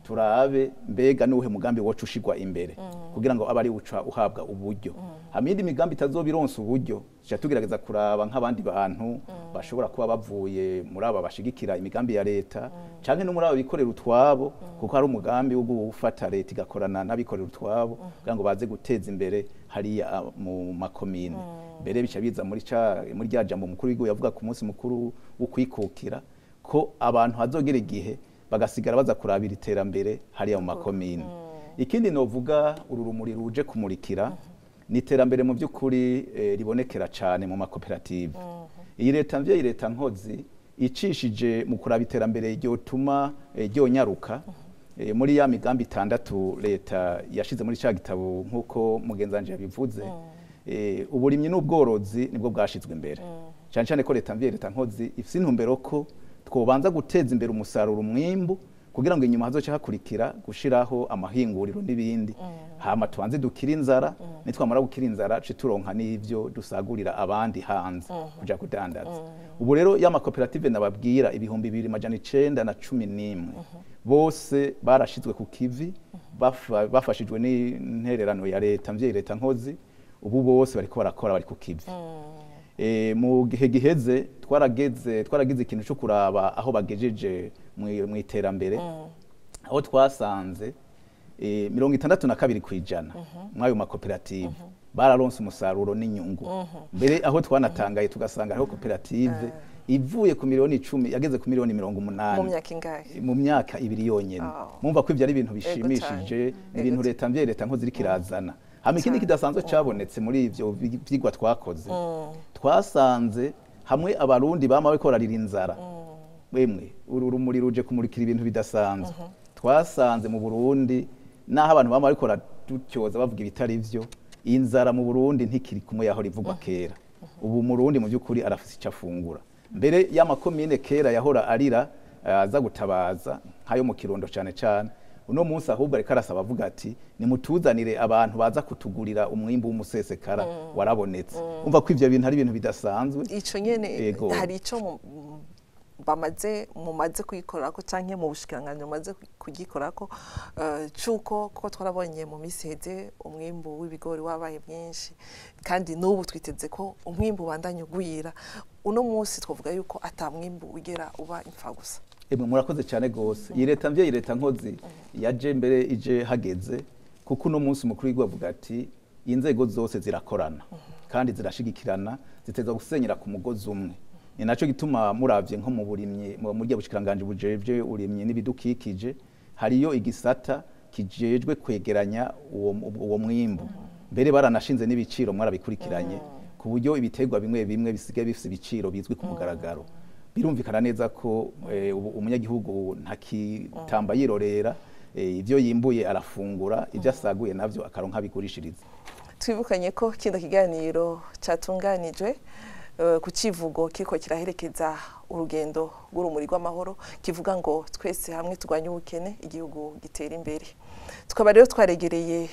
turabe mbega nuhe mugambi woca ushigwa imbere kugira ngo abe ari uca uhabwa uburyo. Hama iyindi migambi itazobironsa uburyo, tuca tugerageza kuraba nk'abandi bantu bashobora kuba bavuye muri aba bashigikira imigambi ya leta canke no muri aba bikorera utwabo, kuko hari umugambi wo gufata leta igakorana n'abikorera utwabo kugira ngo baze guteza imbere hariya mu makomine. Mbere bica biza muri rya jambo mukuru w'igihugu yavuga ku munsi mukuru wo kwikukira, ko abantu hazogera igihe bagasigara baza kurabira iterambere hariya mu makomine. Ikindi novuga uru rumuri ruje kumurikira ni iterambere mu by'ukuri ribonekera cyane mu makoperative. Iyi leta mvyeyi, leta nkozi, icishije mu kuraba iterambere ryotuma ryonyaruka muri ya migambi itandatu leta yashize muri ca gitabo, nk'uko mugenzanje yabivuze, uburimyi n'ubworozi nibwo bwashizwe imbere cyane cyane, ko leta mvyeyi, leta nkozi ifise intumbero ko twobanza guteza imbere umusaruro, umwimbu, kugira ngo inyuma hazoce hakurikira gushiraho amahinguriro n'ibindi. Hama tubanze dukira inzara, nitwamara gukira inzara ce turonka n'ivyo dusagurira abandi hanze kuja kudandaza. Ubu rero ya makoperative nababwira 2911 bose barashizwe ku kivi, bafashijwe n'intererano ya leta mvyeyi, leta nkozi. Ubu bose bariko barakora, bari ku kivi. Mu gihe giheze twaragize ikintu cyo kuraba aho bagejeje mu iterambere, aho twasanze 62% mw'ayo makoperative bararonse umusaruro n'inyungu. Mbere aho twanatangaye tugasanga hariho koperative ivuye ku miliyoni 10 yageze ku miliyoni mirongo mu umunani myaka ingahe? Mu myaka 2 yonyene. Mumva ko ivyo ari ibintu bishimishije, ni ibintu leta mvyeyi, leta nkozi iriko irazana. Hama ikindi kidasanzwe cabonetse muri ivyo vyigwa twakoze, twasanze hamwe Abarundi bama bariko bararira inzara, wemwe uru rumuri ruje kumurikira ibintu bidasanzwe. Twasanze mu Burundi, naho abantu bama bariko baradutyoza bavuga ibitari vyo, inzara mu Burundi ntikiri kumwe yaho rivugwa kera. Ubu mu Burundi mu by'ukuri arafise icyo afungura. Mbere y'amakomine kera yahora arira aza gutabaza, nk'ayo mu Kirundo cyane cyane, uno munsi ahubwo ariko arasaba avuga ati: "Nimutuzanire abantu baza kutugurira, umwimbu w'umusesekara warabonetse." Umva ko ivyo bintu ari ibintu bidasanzwe. Ico nyene Ego. hari ico bamaze mumaze kuyikorako canke mu bushikiranganji mumaze kugikorako cuko kuko twarabonye mu misi iheze umwimbu w'ibigori wabaye mwinshi, kandi n'ubu twiteze ko umwimbu ubandanya ugwira. Uno munsi twavuga yuko ata mwimbu wigera uba imfagusa? Emwe, murakoze cyane gose. Iyi leta mvyeyi, leta nkozi yaje mbere ije hageze, kuko uno munsi umukuru w'igihugu avuga ati inzego zose zirakorana kandi zirashigikirana, ziteza gusenyera ku mugozi umwe. Ni naco gituma muravye nko mu burimyi, mu burya bushikiranganji bujejwe uburimyi n'ibidukikije, hariyo igisata kijejwe kwegeranya uwo mwimbu. Mbere baranashinze n'ibiciro, mwarabikurikiranye, ku buryo ibiterwa bimwe bimwe bisigaye bifise ibiciro bizwi ku mugaragaro. Birumvikana neza ko ubu umunyagihugu ntakitamba yirorera, ibyo yimbuye arafungura, ibyo asaguye navyo akaronka abigurishiriza. Twibukanye ko kino kiganiro cyatunganijwe ku kivugo kiriko kiraherekeza urugendo rw'urumuri rw'amahoro, kivuga ngo twese hamwe turwanye ubukene, igihugu gitera imbere. Tukaba rero twaregereye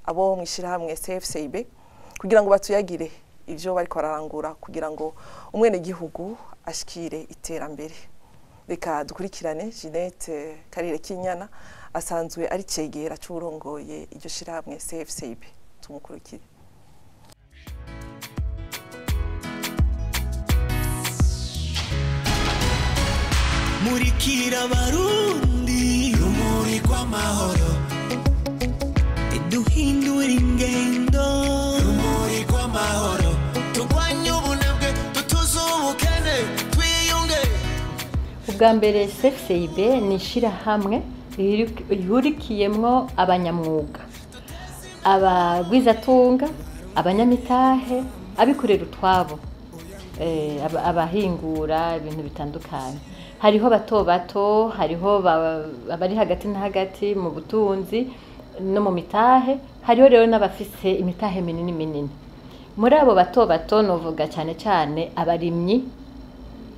abo mu ishyirahamwe CFCIB kugira ngo batuyagire ivyo bariko bararangura kugira ngo umwenegihugu ashikire iterambere. Reka dukurikirane Jeanette Karire Kinyana, asanzwe ari cegera c'urongoye iryo shirahamwe CFCIB. Tumukurikire. Murikira abarundi, rumuri rw'amahoro, duhindura ingendo, rumuri rw'amahoro, turwanye ubunebwe, dutuze ubukene, twiyunge. Ubwa mbere, CFCIB ni ishyirahamwe rihurikiyemwo abanyamwuga, abagwizatunga, abanyamitahe, abikorera utwabo, abahingura ibintu bitandukanye. Hariho bato bato, hariho abari hagati na hagati mu butunzi no mu mitahe, hariho rero n'abafise imitahe minini minini. Muri abo bato bato novuga cyane cyane abarimyi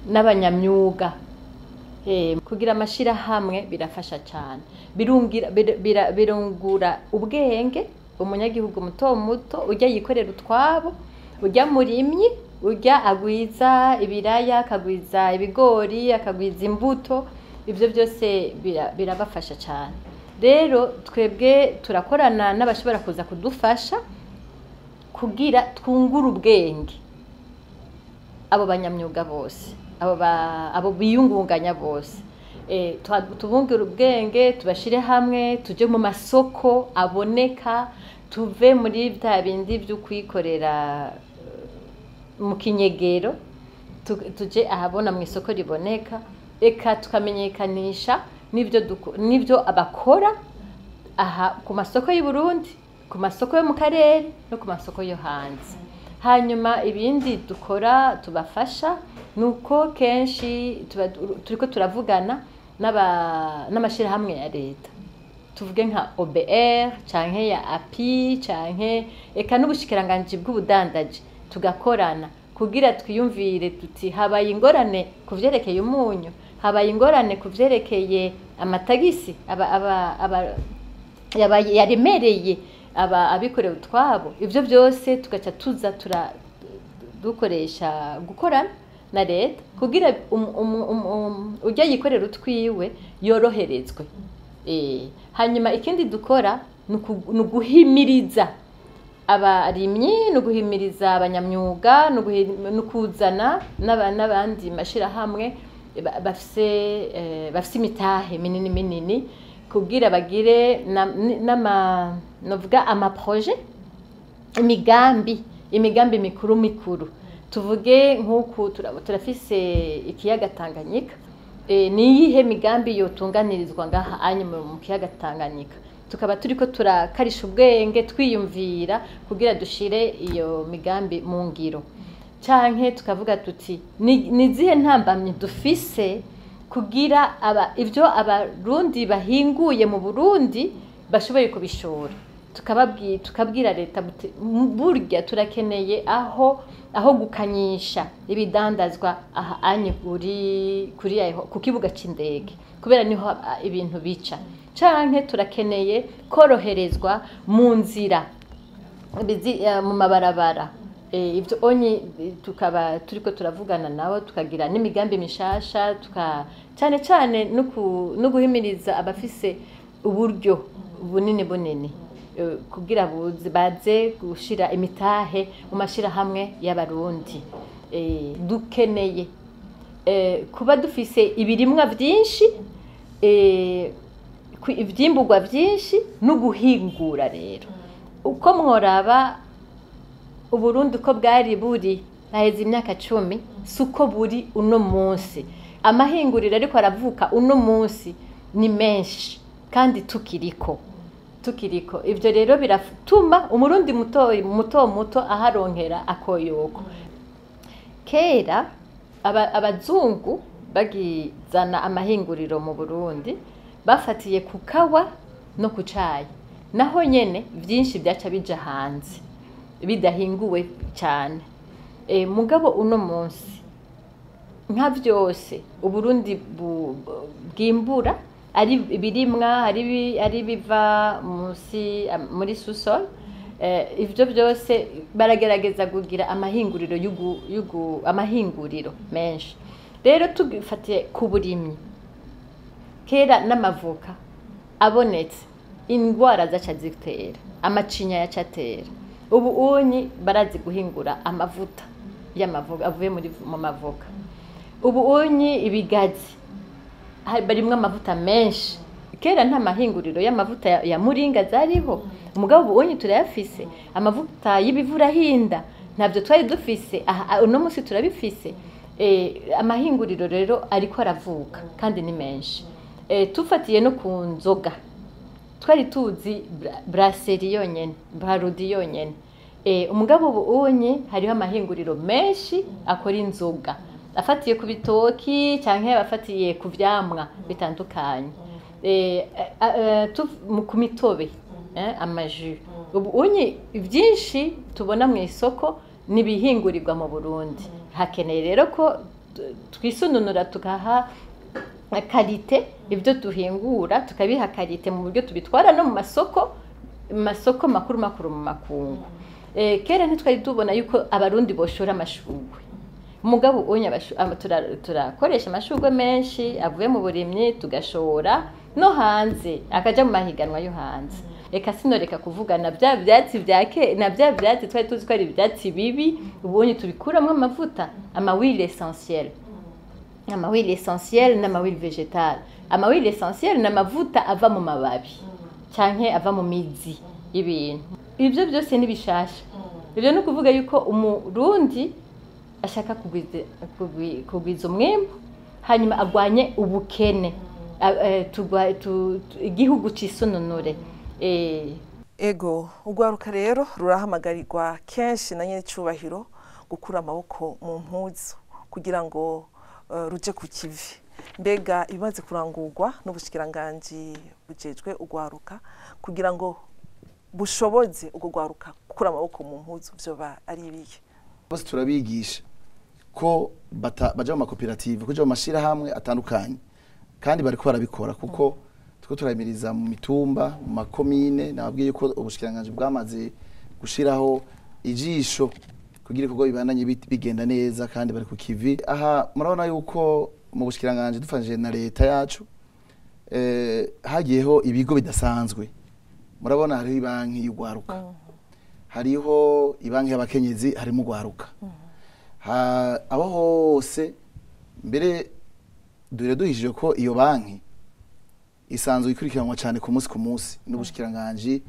n'abanyamyuga. Kugira amashirahamwe birafasha cyane, birungura ubwenge umunyagihugu muto muto, ujya yikorera utwabo, ujya murimyi, ujya agwiza ibiraya, akagwiza ibigori, akagwiza imbuto. Ibyo byose birabafasha cyane. Rero twebwe turakorana n'abashobora kuza kudufasha kugira twungure ubwenge abo banyamyuga bose, abo biyungunganya bose. Tubungure ubwenge, tubashire hamwe, tujye mu masoko aboneka, tuve muri bya bindi byo kwikorera mu kinyegero, tuje ahabona mu isoko riboneka, eka tukamenyekanisha n'ibyo abakora aha ku masoko y'u Burundi, ku masoko yo mu karere no ku masoko yo hanze. Hanyuma ibindi dukora tubafasha nuko kenshi turiko turavugana n'amashirahamwe ya leta, tuvuge nka OBR canke ya API canke eka n'ubushikiranganji bw'ubudandaji, tugakorana kugira twiyumvire tuti habaye ingorane ku vyerekeye umunyu, habaye ingorane ku vyerekeye amatagisi yaremereye abikorera utwabo. Ivyo byose tugaca tuza dukoresha gukorana na leta kugira ujya yikorera utwiwe yoroherezwe. Hanyuma ikindi dukora ni uguhimiriza abarimyi, ni uguhimiriza abanyamyuga, ni ukuzana n'abandi mashirahamwe bafise imitahe minini minini kugira bagire novuga amaproje, imigambi mikuru mikuru. Tuvuge nk'uku turafise ikiyaga Tanganyika, ni iyihe migambi yotunganirizwa ngaha hanyuma mu kiyaga Tanganyika? Tukaba turiko turakarisha ubwenge, twiyumvira kugira dushire iyo migambi mu ngiro. Canke tukavuga tuti ni zihe ntambamyi dufise kugira ivyo abarundi bahinguye mu Burundi bashoboye kubishora. Tukabwira leta burya turakeneye aho gukanyisha ibidandazwa aha anye kuri ku kibuga c'indege, kubera niho ibintu bica. Canke turakeneye koroherezwa mu nzira, mu mabarabara. Ivyo onye tukaba turiko turavugana nabo, tukagira n'imigambi mishasha, cyane cyane no guhimiriza abafise uburyo bunini bunini kugira baze gushira imitahe mu mashirahamwe y'abarundi. Dukeneye kuba dufise ibirimwa vyinshi, ivyimburwa vyinshi no guhingura. Rero uko mworaba Uburundi uko bwari buri haheze imyaka 10, suko buri uno munsi. Amahinguriro ariko aravuka uno munsi ni menshi kandi tukiriko. Ivyo rero biratuma umurundi muto muto muto aharonkera akoyoko. Kera abazungu bagizana amahinguriro mu Burundi bafatiye ku kawa no ku cayi, naho nyene vyinshi byaca bija hanze bidahinguwe cyane. Mugabo uno munsi nka vyose Uburundi bwimbura, ari ibirimwa, ari biva munsi muri sous-sol, ivyo byose baragerageza kugira amahinguriro amahinguriro menshi. Rero tugifatiye ku burimyi, kera n'amavoka abonetse indwara zaca zitera, amacinya yacatera. Ubu unyi barazi guhingura amavuta y'amavoka avuye mu mavoka. Ubu unyi ibigazi barimwo amavuta menshi. Kera nta mahinguriro y'amavuta ya muringa zariho, umugabo ubu unyi turayafise. Amavuta y'ibivurahinda ntabyo twari dufise, uno munsi turabifise. Amahinguriro rero ariko aravuka kandi ni menshi. Tufatiye no ku nzoga, twari tuzi brasserie yonyene, Brarudi yonyene. Umugabo ubu unyi hariho amahinguriro menshi akora inzoga afatiye ku bitoki canke afatiye ku vyamwa bitandukanye. Ku mitobe, amaju. Ubu unyi byinshi tubona mu isoko nibihingurirwa mu Burundi. Hakeneye rero ko twisununura tukaha karite ibyo duhingura, tukabiha karite mu buryo tubitwara no mu masoko makuru makuru mu makungu. Kera ntitwari tubona yuko abarundi boshora amashugwe. Mugabo unye turakoresha amashugwe menshi avuye mu burimyi, tugashora no hanze akaja mu mahiganwa yo hanze. Eka sinoreka kuvuga na bya byatsi byake, na bya byatsi twari tuzi ko ari ibyatsi bibi, ubonye tubikuramwo amavuta, amawile essentiel. Amawile essentiel n'amawile vegetal. Amawile essentiel n'amavuta ava mu mababi canke ava mu mizi y'ibintu. Ibyo byose ni bishasha. Ibyo no kuvuga yuko umurundi ashaka kugwiza umwimbu hanyuma agwanye ubukene, igihugu cisununure. Ego ugwaruka rero rurahamagarirwa kenshi na nyene cubahiro gukura amaboko mu mpuzu kugira ngo ruje ku kivi. Mbega ibimaze kurangurwa n'ubushikiranganje bujejwe ugwaruka kugira ngo bushoboze ugo gwaruka gukura amaboko mu mpuzu vyoba ari ibihe? Bose turabigisha ko baja mu makoperative, kuja mu mashirahamwe atandukanye, kandi bariko barabikora kuko tuko turahimiriza mu mitumba, mu makomine. Nababwiye ko ubushikiranganje bwamaze gushiraho ijisho kugira ibikorwa bibandanye bigenda neza kandi bari ku kivi. Aha murabona yuko mu bushikiranganje dufatanyije na leta yacu hagiyeho ibigo bidasanzwe. Murabona hariho ibanki y'ugwaruka, hariho ibanki y'abakenyezi, harimo ugwaruka. Abo hose mbere dore duhishije ko iyo banki isanzwe ikurikiranwa cyane ku munsi ku munsi n'ubushikiranganje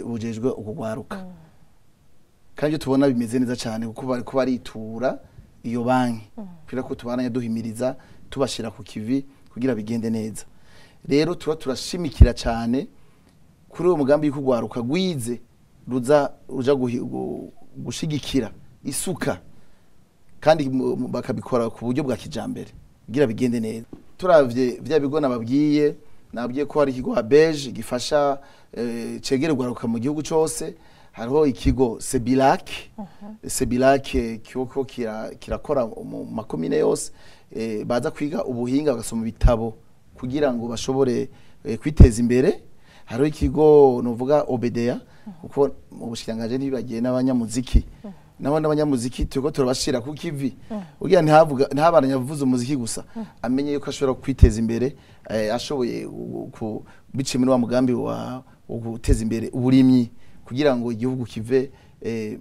bujejwe ukugwaruka. Kandi ibyo tubona bimeze neza cyane kuko bariko baritura iyo banki kugira ko tubananye duhimiriza tubashira ku kivi kugira bigende neza. Rero tuba turashimikira cyane kuri uwo mugambi w'ukugwaruka gwize ruza ruja gushigikira isuka, kandi bakabikora ku buryo bwa kijambere kugira bigende neza. Turavye vya bigo nababwiye ko hari ikigo Abeje gifasha cegere gwaruka mu gihugu cose. Hariho ikigo Sebilac, Sebilac kyoko kirakora mu makomine yose, baza kwiga ubuhinga bagasoma ibitabo kugira ngo bashobore kwiteza imbere. Hariho ikigo novuga Obedea, kuko mu bushikiranganje ntibagiye n'abanyamuziki, nabo n'abanyamuziki turiko turabashira ku kivi kugira ntihabaranye avuza umuziki gusa, amenye yuko ashobora kwiteza imbere, ashoboye biciye muri wa mugambi wa guteza imbere uburimyi kugira ngo igihugu kive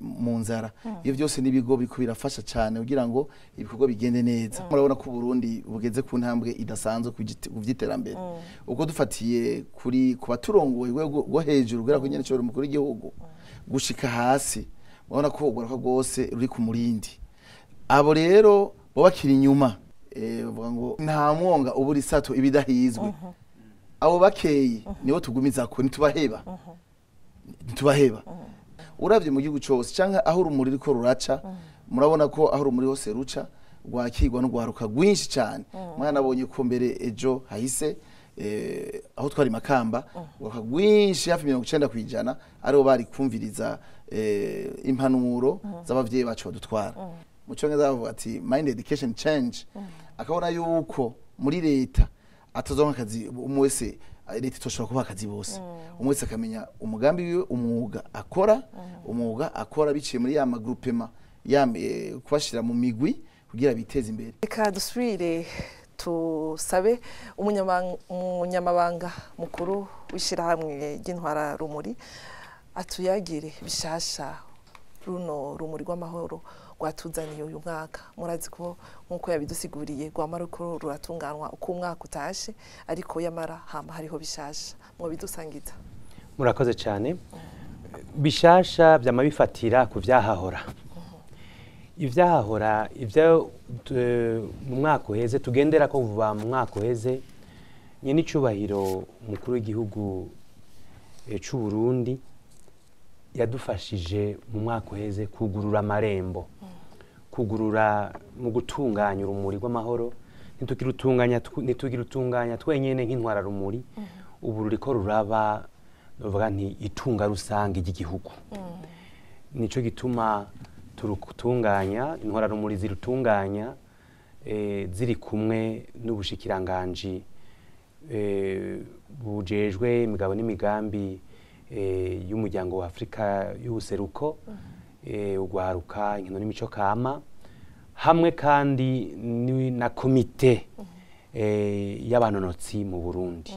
mu nzara. Iyo byose n'ibigo biko birafasha cyane kugira ngo ibikorwa bigende neza. Murabona ko Burundi bugeze ku ntambwe idasanzwe ku vy'iterambere. Uko dufatiye kuri kubaturongoye rwo hejuru kugira ko nyene cyo mukuru w'igihugu gushika hasi, murabona ko ugwaruka rwose ruri ku murindi. Abo rero bo bakiri inyuma, bavuga ngo nta mwonga ubura isato ibidahizwe. Abo bakeyi nibo tugumiza ko ntitubaheba. Ntitubaheba. Uravye mu gihugu cose canke aho urumuri riko ruraca, murabona ko aho urumuri hose ruca rwakirwa n'ugwaruka rwinshi cyane. Mwana abonye ko mbere ejo hahise aho twari Makamba, ugwaruka rwinshi hafi 90% aribo bari kumviriza impanuro z'abavyeyi bacu badutwara. Mu cyongereza bavuga ati mind education change. Akabona yuko muri leta atazonka akazi umwe wese, leta itoshobora kubaha akazi bose. Umwe wese akamenya umugambi wiwe, umwuga akora, umwuga akora biciye muri ya magroupement, ya kubashira mu migwi kugira biteze imbere. Reka dusubire tusabe umunyamabanga mukuru w'ishirahamwe ry'intwara rumuri atuyagire bishasha runo rumuri rw'amahoro rwatuzaniye uyu mwaka. Murazi ko nkuko yabidusiguriye rwamara uko ruratunganwa uko umwaka utashe, ariko yamara hama hariho bishasha mwobidusangiza. Murakoze cyane. Bishasha byama bifatira ku vyahahora. Ivyahahora ivyo mu mwaka uheze tugendera ko vuba mu mwaka uheze, nyene icubahiro umukuru w'igihugu c'u Burundi yadufashije mu mwaka uheze kugurura amarembo, kugurura mu gutunganya urumuri rw'amahoro. Ntitugira twenyene nk'intwara rumuri, ubu ruriko ruraba novuga nti itunga rusange ry'igihugu. Nico gituma turutunganya, intwara rumuri zirutunganya ziri kumwe n'ubushikiranganji bujejwe imigabo n'imigambi y'umuryango wa Afrika y'ubuseruko, ugwaruka inkino n'imico kama, hamwe kandi na komite y'abanonotsi mu Burundi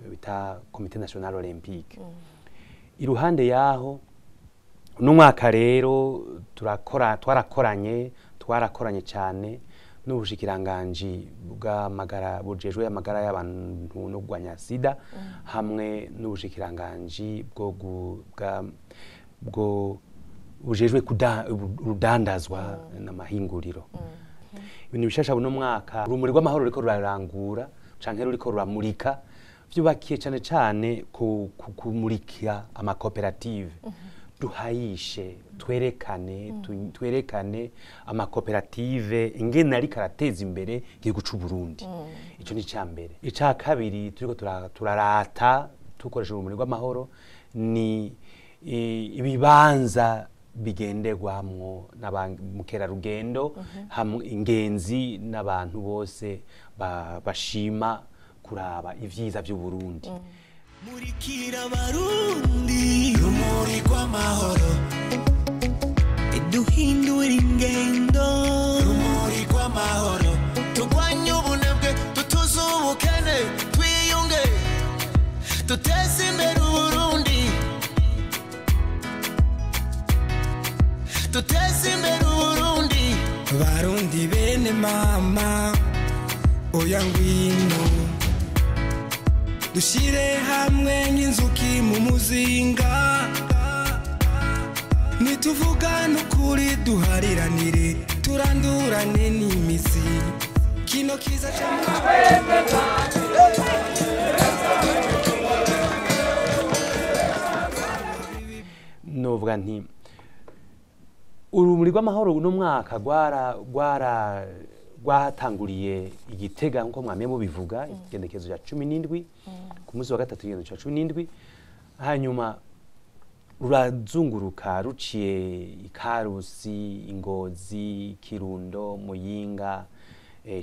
bita Comité National Olympique. Iruhande yaho n'umwaka rero twarakoranye cyane n'ubushikiranganji bw'amagara bujejwe amagara y'abantu no kurwanya sida, hamwe n'ubushikiranganji bwo bujejwe urudandazwa n'amahinguriro. Ibintu bishasha buno mwaka urumuri rw'amahoro ruriko rurarangura canke ruriko ruramurika, vyubakiye cane cane kumurika amakoperative. Duhayishe twerekane amakoperative ingene ariko arateza imbere igihugu c'u Burundi. Ico ni icambere. Ica kabiri turiko turarata tukoresha urumuri rw'amahoro ni ibibanza bigenderwamwo n'abamukerarugendo, hamwe ingenzi n'abantu bose bashima kuraba ivyiza vy'u Burundi. Murikira Barundi rumuri rw'amahoro, duhindura ingendo rumuri rw'amahoro, turwanye ubunebwe dutuze ubukene, twiyunge duteze imbere Uburundi, duteze imbere Uburundi. Barundi bene mama oya ngwino dushire hamwe nk'inzuki mu muzinga, nituvugane ukuri duhariranire turandurane n'imizi kino kiza Novuga nti urumuri rw'amahoro uno mwaka rwatanguriye Igitega nkuko mwamye mubivuga, igendekezo rya 17 ku munsi wa gatatu igendekezo rya 17, hanyuma rurazunguruka ruciye Ikarusi, Ingozi, Kirundo, Muyinga,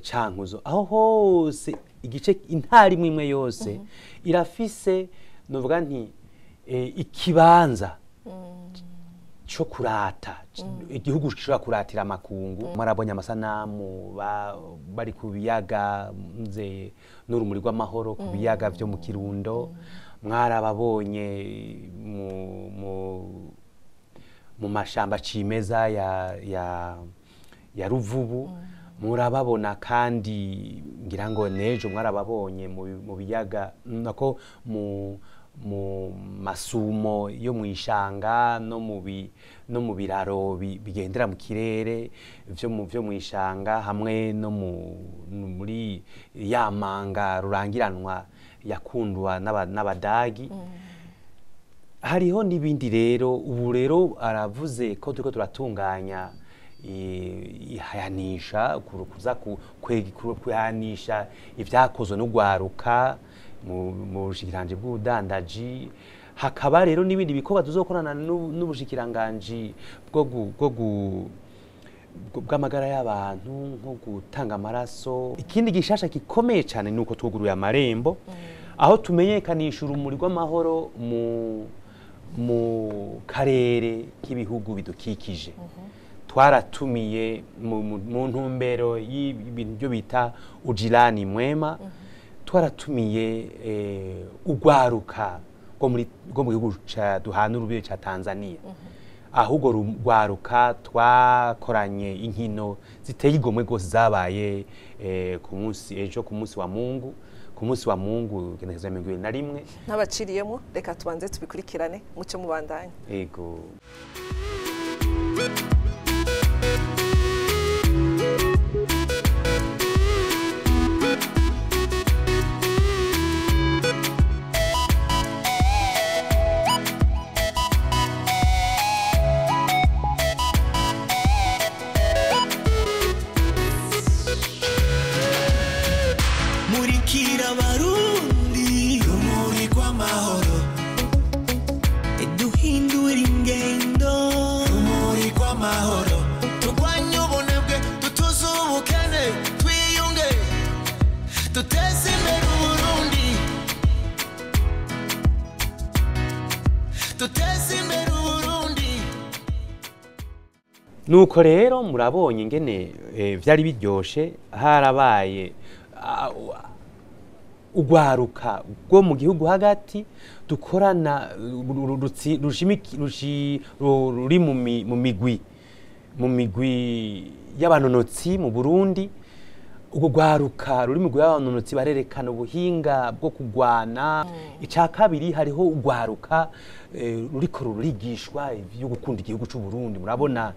Cankuzo, aho hose igice intara imwe yose irafise novuga nti ikibanza cyo kurata igihugu gishobora kuratira amakungu. Mwarabonye amasanamu bari ku biyaga nze n'urumuri rw'amahoro ku biyaga vyo mu Kirundo, mwarababonye mu mashamba cimeza ya Ruvubu, murababona kandi ngira ngo nejo mwarababonye mu biyaga nako mu masumo yo mwishanga no mu biraro bigendera mu kirere vyo mwishanga, hamwe no muri yamanga rurangiranwa yakundwa n'abadagi. Hariho n'ibindi rero ubu rero aravuze ko turiko turatunganya ihayanisha kuza kuhayanisha ivyakozwe n'ugwaruka mu bushikiranganji bw'ubudandaji, hakaba rero n'ibindi bikorwa tuzokorana n'ubushikiranganji bw'amagara y'abantu nko gutanga amaraso. Ikindi gishasha gikomeye cyane nuko twuguruye amarembo aho tumenyekanisha urumuri rw'amahoro mu karere k'ibihugu bidukikije. Twaratumiye mu ntumbero y'ibintu byo bita ujirani mwema. Twaratumiye ugwaruka rwo mu gihugu duhana urubibe ca Tanzania, ahubwo rugwaruka twakoranye inkino ziteye igomwe rwose zabaye ku munsi ejo, ku munsi wa Mungu, ku munsi wa Mungu igenekerezo ya 21. Ntabaciriyemo, reka tubanze tubikurikirane muce mubandanye. Ego. Murikira Abarundi, rumuri rw'amahoro, duhindura ingendo, rumuri rw'amahoro, turwanye ubunebwe, dutuze ubukene, twiyunge, duteze imbere Uburundi, duteze imbere Uburundi. Nuko rero murabonye ingene vyari biryoshe, harabaye ugwaruka rwo mu gihugu hagati dukorana, ruri mu migwi y'abanonotsi mu Burundi. Ubwo gwaruka ruri mu migwi y'abanonotsi barerekana ubuhinga bwo kugwana. Ica kabiri, hariho ugwaruka ruriko rurigishwa ivyo gukunda igihugu c'u Burundi. Murabona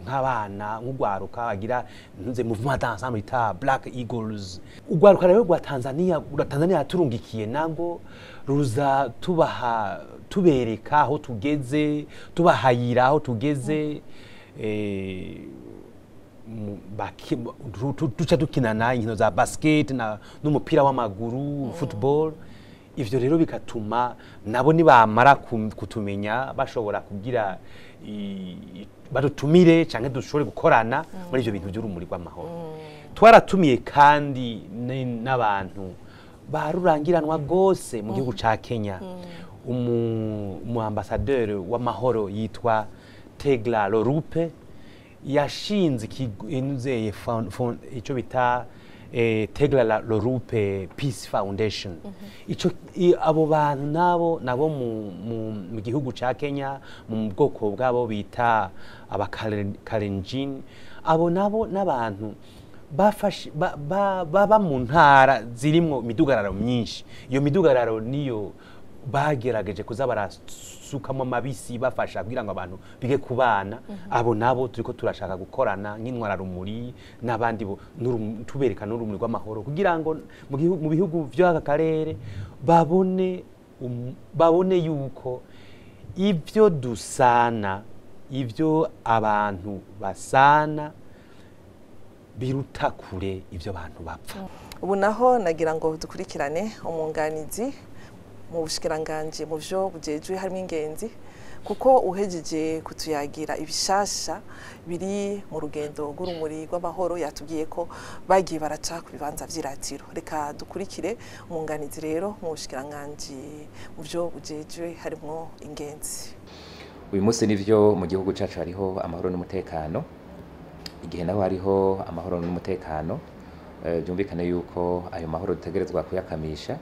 nk'abana nk'ugwaruka bagira ntuze mouvement d'ensemble bita Black Eagles. Ugwaruka rero rwa Tanzania, rwa Tanzania yaturungikiye nago ruza tubaha, tubereka aho tugeze, tubahayira aho tugeze, duca dukinana inkino za basket n'umupira w'amaguru, football. Ivyo rero bigatuma nabo nibamara kutumenya bashobora kugira badutumire canke dushobore gukorana muri ivyo bintu by'urumuri rw'amahoro. Twaratumiye kandi n'abantu barurangiranwa gose mu gihugu ca Kenya, umu ambassadeur w'amahoro yitwa Tegla Lorupe, yashinze inzeye ico bita Tegla Lorupe Peace Foundation. Ico abo bantu nabo mu gihugu ca Kenya, mu bwoko bwabo bita abakalenjin, abo nabo n'abantu bafashe baba mu ntara zirimwo imidugararo myinshi. Iyo midugararo niyo bagerageje kuza barasukamo amabisi bafasha kugira ngo abantu bige kubana. Abo nabo turiko turashaka gukorana nk'intwararumuri n'abandi tubereka n'urumuri rw'amahoro, kugira ngo mu bihugu vy'aka karere babone yuko ivyo dusana, ivyo abantu basana biruta kure ivyo abantu bapfa. Ubu naho nagira ngo dukurikirane umwunganizi mu bushikiranganje mu vyo bujejwe harimo ingenzi, kuko uhejeje kutuyagira ibishasha biri mu rugendo rw'urumuri rw'amahoro, yatubwiye ko bagiye baraca ku bibanza vy'iratiro. Reka dukurikire umwunganizi rero mu bushikiranganje mu vyo bujejwe harimo ingenzi. Uyu munsi nivyo mu gihugu cacu hariho amahoro n'umutekano. Igihe naho hariho amahoro n'umutekano, byumvikane yuko ayo mahoro dutegerezwa kuyakamisha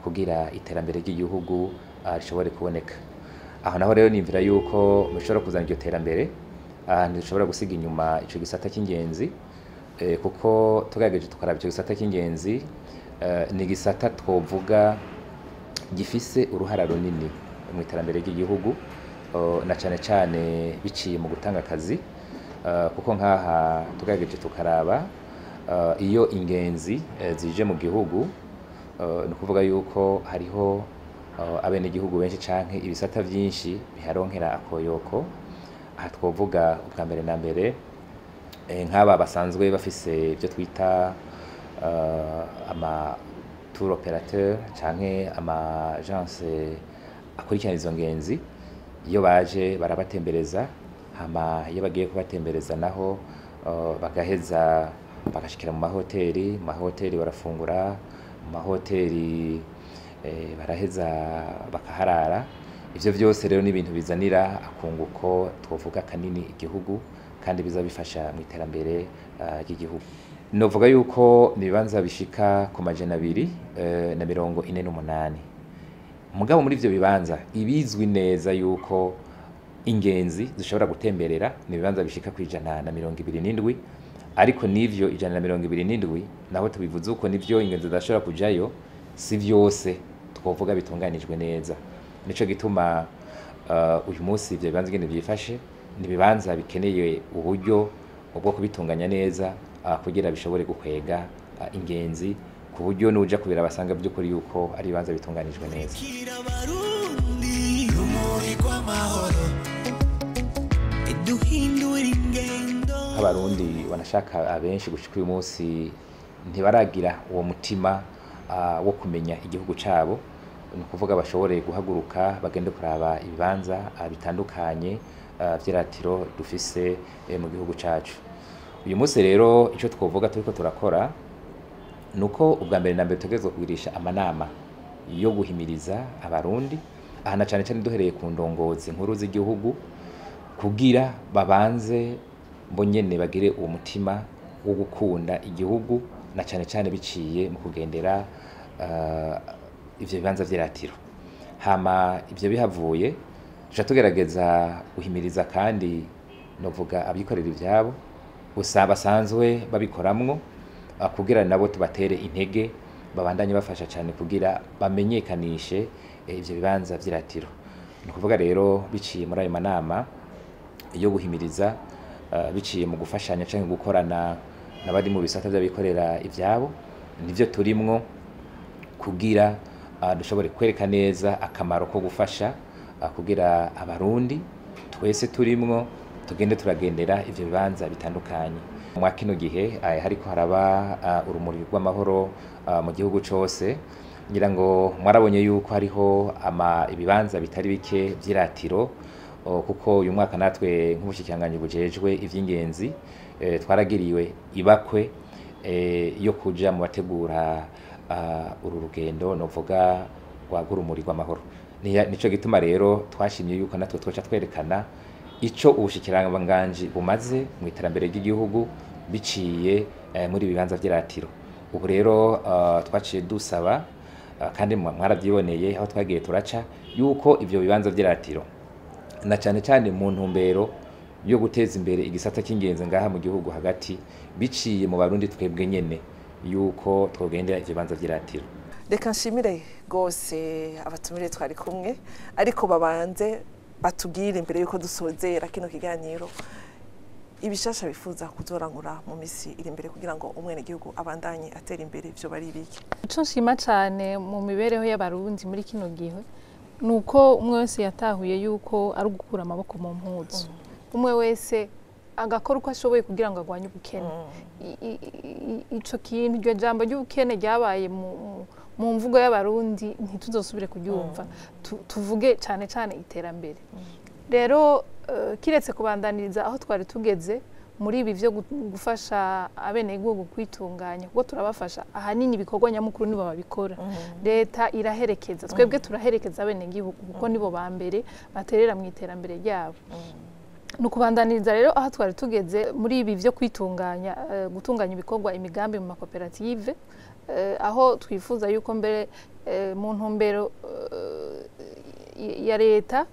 kugira iterambere ry'igihugu rishobore kuboneka. Aho naho rero nimvira yuko mushobora kuzana iryo terambere, ntidushobora gusiga inyuma ico gisata cy'ingenzi, kuko tugerageje tukaraba ico gisata cy'ingenzi, ni igisata twovuga gifise uruhara runini mu iterambere ry'igihugu, na cane cane biciye mu gutanga akazi, kuko nkaha tugerageje tukaraba iyo ingenzi zije mu gihugu, ni ukuvuga yuko hariho abenegihugu benshi canke ibisata vyinshi biharonkera akoyoko. Aha twovuga ubwa mbere na mbere nk'aba basanzwe bafise ibyo twita ama tour opérateur canke ama agence akurikirana izo ngenzi. Iyo baje barabatembereza, hama iyo bagiye kubatembereza naho bagaheza bagashikira mu mahoteli, mu mahoteli barafungura, mu mahoteli baraheza bakaharara. Ivyo vyose rero ni ibintu bizanira akunguko twovuga kanini igihugu, kandi biza bifasha mu iterambere ry'igihugu. Novuga yuko ni ibibanza bishika ku 248. Mugabo muri ivyo bibanza ibizwi neza yuko ingenzi zishobora gutemberera ni ibibanza bishika ku 127, ariko n'ivyo 127 naho tubivuze uko nivyo ingenzi zidashobora kujayo, si vyose twovuga bitunganijwe neza. Nico gituma uyu munsi ivyo bibanza ingene vyifashe ni ibibanza bikeneye uburyo bwo kubitunganya neza, kugira bishobore gukwega ingenzi, ku buryo nuja kubira basanga by'ukuri yuko ari ibibanza bitunganijwe neza. Abarundi wanashaka abenshi gushika uyu munsi ntibaragira uwo mutima wo kumenya igihugu cabo, ni ukuvuga bashobore guhaguruka bagende kuraba ibibanza bitandukanye vy'iratiro dufise mu gihugu cacu. Uyu munsi rero ico twovuga turiko turakora nuko ubwa mbere na mbere tutegerezwa kugirisha amanama yo guhimiriza abarundi, aha na cane cane duhereye ku ndongozi nkuru z'igihugu, kugira babanze bo nyene bagire uwo mutima wo gukunda igihugu, na cane cane biciye mu kugendera ivyo bibanza vy'iratiro. Hama ivyo bihavuye tuca tugerageza guhimiriza kandi novuga abikorera ivyabo gusa basanzwe babikoramwo, kugira nabo tubatere intege babandanye bafasha cyane kugira bamenyekanishe ivyo bibanza vy'iratiro. Ni ukuvuga rero biciye muri ayo manama yo guhimiriza, biciye mu gufashanya canke gukorana n'abari mu bisata vy'abikorera ivyabo, nivyo turimwo kugira dushobore kwereka neza akamaro ko gufasha, kugira abarundi twese turimwo tugende turagendera ivyo bibanza bitandukanye. Mwa kino gihe hariko haraba urumuri rw'amahoro mu gihugu cose, ngira ngo mwarabonye yuko hariho ibibanza bitari bike vy'iratiro, kuko uyu mwaka natwe nk'ubushikiranganji bujejwe ivy'ingenzi twaragiriwe ibakwe yo kuja mu bategura uru rugendo novuga rwa urumuri rw'amahoro. Nico gituma rero twashimye yuko natwe twoca twerekana ico ubushikiranganji bumaze mu iterambere ry'igihugu biciye muri ibibanza vy'iratiro. Ubu rero twaciye dusaba, kandi mwaravyiboneye aho twagiye turaca, yuko ivyo bibanza vy'iratiro na cane cane mu ntumbero yo guteza imbere igisata cy'ingenzi ngaha mu gihugu hagati, biciye mu barundi twebwe nyene, yuko twogendera ivyo bibanza vy'iratiro. Reka nshimire gose abatumire twari kumwe, ariko babanze batubwire imbere yuko dusozera kino kiganiro ibishasha bifuza kuzorangura mu misi iri imbere kugira ngo umwenegihugu abandanye atera imbere, ivyo bari biki. Ico nshima cane mu mibereho y'abarundi muri kino gihe nuko umwe wese yatahuye yuko ari ugukura amaboko mu mpuzu, umwe wese agakora uko ashoboye kugira ngo agwanye ubukene. Ico kintu, iryo jambo ry'ubukene ryabaye mu mvugo y'abarundi ntituzosubire kuryumva, tuvuge cane cane iterambere. Rero kiretse kubandaniriza aho twari tugeze muri ibi vyo gufasha abenegihugu kwitunganya, kuko turabafasha ahanini ibikorwa nyamukuru nibo babikora, leta iraherekeza, twebwe turaherekeza abenegihugu kuko nibo ba mbere baterera mu iterambere ryabo. Ni ukubandaniriza rero aho twari tugeze muri ibi vyo kwitunganya, gutunganya ibikorwa, imigambi mu makoperative, aho twifuza yuko mbere mu ntumbero ya leta,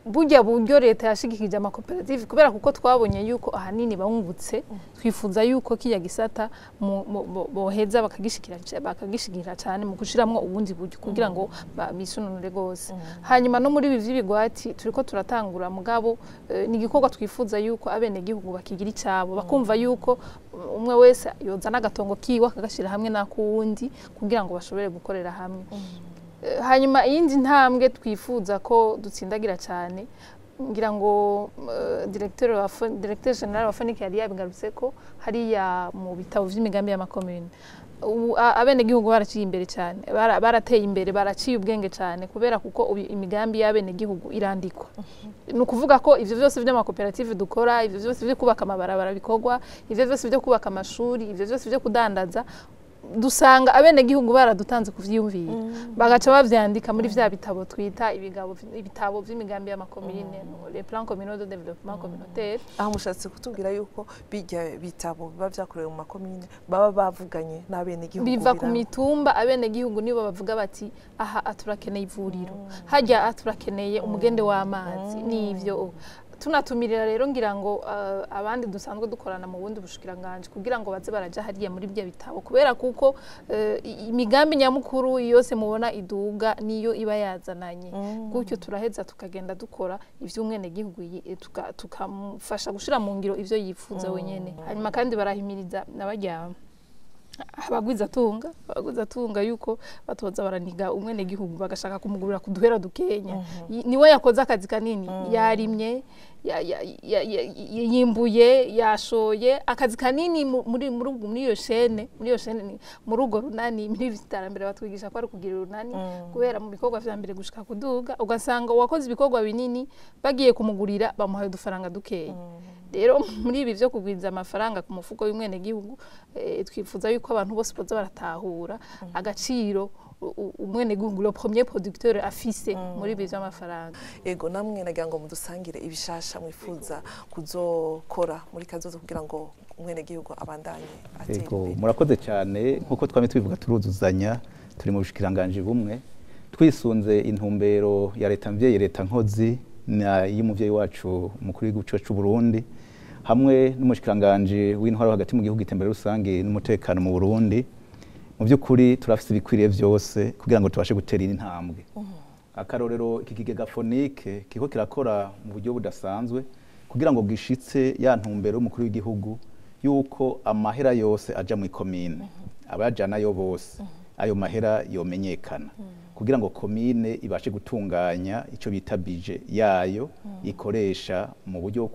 burya buryo leta yashigikije amakoperative, kubera kuko twabonye yuko ahanini bungutse, twifuza yuko kiya gisata boheza bakagishikira cyane mu gushiramwo ubundi buryo kugira ngo bisununure gose. Hanyuma no muri ibi vy'ibigwati turiko turatangura, mugabo ni igikorwa twifuza yuko abenegihugu bakigira icabo, bakumva yuko umwe wese yozana agatongo kiwe akagashira hamwe n'akuwundi kugira ngo bashobore gukorera hamwe. Hanyuma iyindi ntambwe twifuza ko dutsindagira cyane, ngira ngo directeur general wa FONIC yari yabigarutse ko hariya mu bitabo vy'imigambi y'amakomune, abenegihugu baraciye imbere cyane, barateye imbere, baraciye ubwenge cyane, kubera kuko imigambi y'abenegihugu irandikwa. Ni ukuvuga ko ivyo vyose vy'amakoperative dukora, ivyo vyose vyo kubaka amabarabara bikorwa, ivyo vyose vyo kubaka amashuri, ivyo vyose vyo kudandaza, Dusanga abenegihugu baradutanze kuvyiyumvira, bagaca bavyandika muri vya bitabo twita ibigabo, ibitabo vy'imigambi y'amakomine, les plans communaux de développement communautaire. Aho mushatse kutubwira yuko bijya bitabo biba vyakorewe mu makomine, baba bavuganye n'abenegihugu? Biva ku biranga. mitumba. Abenegihugu nibo bavuga bati: "Aha turakeneye ivuriro, hajya turakeneye umugende w'amazi." Nivyo tunatumirira rero, ngira ngo abandi dusanzwe dukorana mu bundi bushikiranganji, kugira ngo baze baraja hariya muri bya bitabo, kubera kuko imigambi nyamukuru yose mubona iduga niyo iba yazananye. Gutyo turaheza tukagenda dukora ivy'umwenegihugu, tukamufasha gushira mu ngiro ivyo yifuza wenyene. Hanyuma kandi barahimiriza n'abajya abagwizatunga yuko batoza baraniga umwenegihugu, bagashaka kumugurira kuduhera dukenya. Niwe yakoze akazi kanini, yarimye, yimbuye, yashoye, akazi kanini muri iyo chaîne muri urwo runani. Muri iterambere batwigisha ko ari kugira urunani, guhera mu bikorwa vya mbere gushika kuduga. Ugasanga uwakoze ibikorwa binini bagiye kumugurira bamuhaye udufaranga dukeya. Rero muri ibi byo kugwiza amafaranga ku mufuko w'umwenegihugu, twifuza yuko abantu bose boza baratahura agaciro umwenegihugu, le premier producteur, afise muri ibi by'amafaranga. Ego, namwe nagira ngo mudusangire ibishasha mwifuza kuzokora muri kazoza kugira ngo umwenegihugu abandanye atera Ego, imbere. murakoze cyane. Nk'uko twame tubivuga, turuzuzanya, turi mu bushikiranganji bumwe. Twisunze intumbero ya leta mvyeyi, leta nkozi na y'umuvyeyi wacu umukuru w'igihugu cyacu c'u Burundi, hamwe n'umushikiranganji w'intwaro hagati mu gihugu, iterambere rusange n'umutekano mu Burundi, mu by'ukuri turafise ibikwiriye vyose kugira ngo tubashe gutera iyi ntambwe. Akarorero, iki kigega FONIC kiriko kirakora mu buryo budasanzwe kugira ngo gishitse ya ntumbero y'umukuru w'igihugu yuko amahera yose aja mu ikomine, abayajanayo bose, ayo mahera yomenyekana, kugira ngo komine ibashe gutunganya icyo bita budget yayo ikoresha mu buryo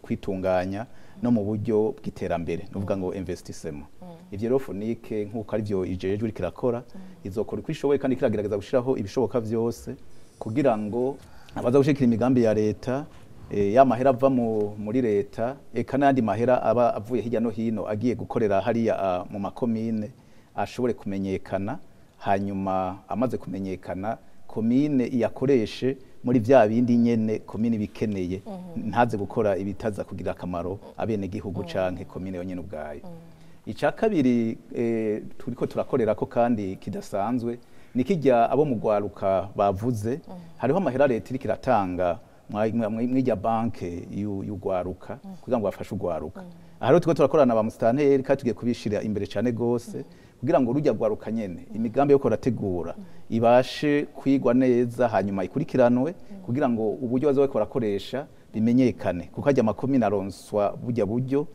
kwitunganya no mu buryo bw'iterambere, nuvuga ngo investissement. Ivyo rero FONIC, nk'uko ari byo ijejwe, iriko irakora, izokora uko ishoboye kandi kiragerageza gushiraho ibishoboka vyose kugira ngo abaza gushikira imigambi ya leta, ya mahera ava muri leta, eka n'ayandi mahera aba avuye hirya no hino agiye gukorera hariya mu makomine, ashobore kumenyekana. Hanyuma amaze kumenyekana, komine iyakoreshe muri vya bindi nyene komine ibikeneye, ntaze gukora ibitaza kugira akamaro abenegihugu canke komine yonyene ubwayo. Icya kabiri turiko turakorera ko kandi kidasanzwe ni kijya abo mu gwaruka bavuze. Hariho amahera leta iriko iratanga mw'irya banke y'ugwaruka kugira ngo bafashe ugwaruka. Aha rero turiko turakorana na ba musitanteri kandi tugiye kubishira imbere cyane gose kugira ngo rujya gwaruka nyene imigambi yo korategura ibashe kwigwa neza, hanyuma ikurikiranwe, kugira ngo uburyo bazoba bariko barakoresha bimenyekane, kuko hajya amakomine aronswa burya buryo,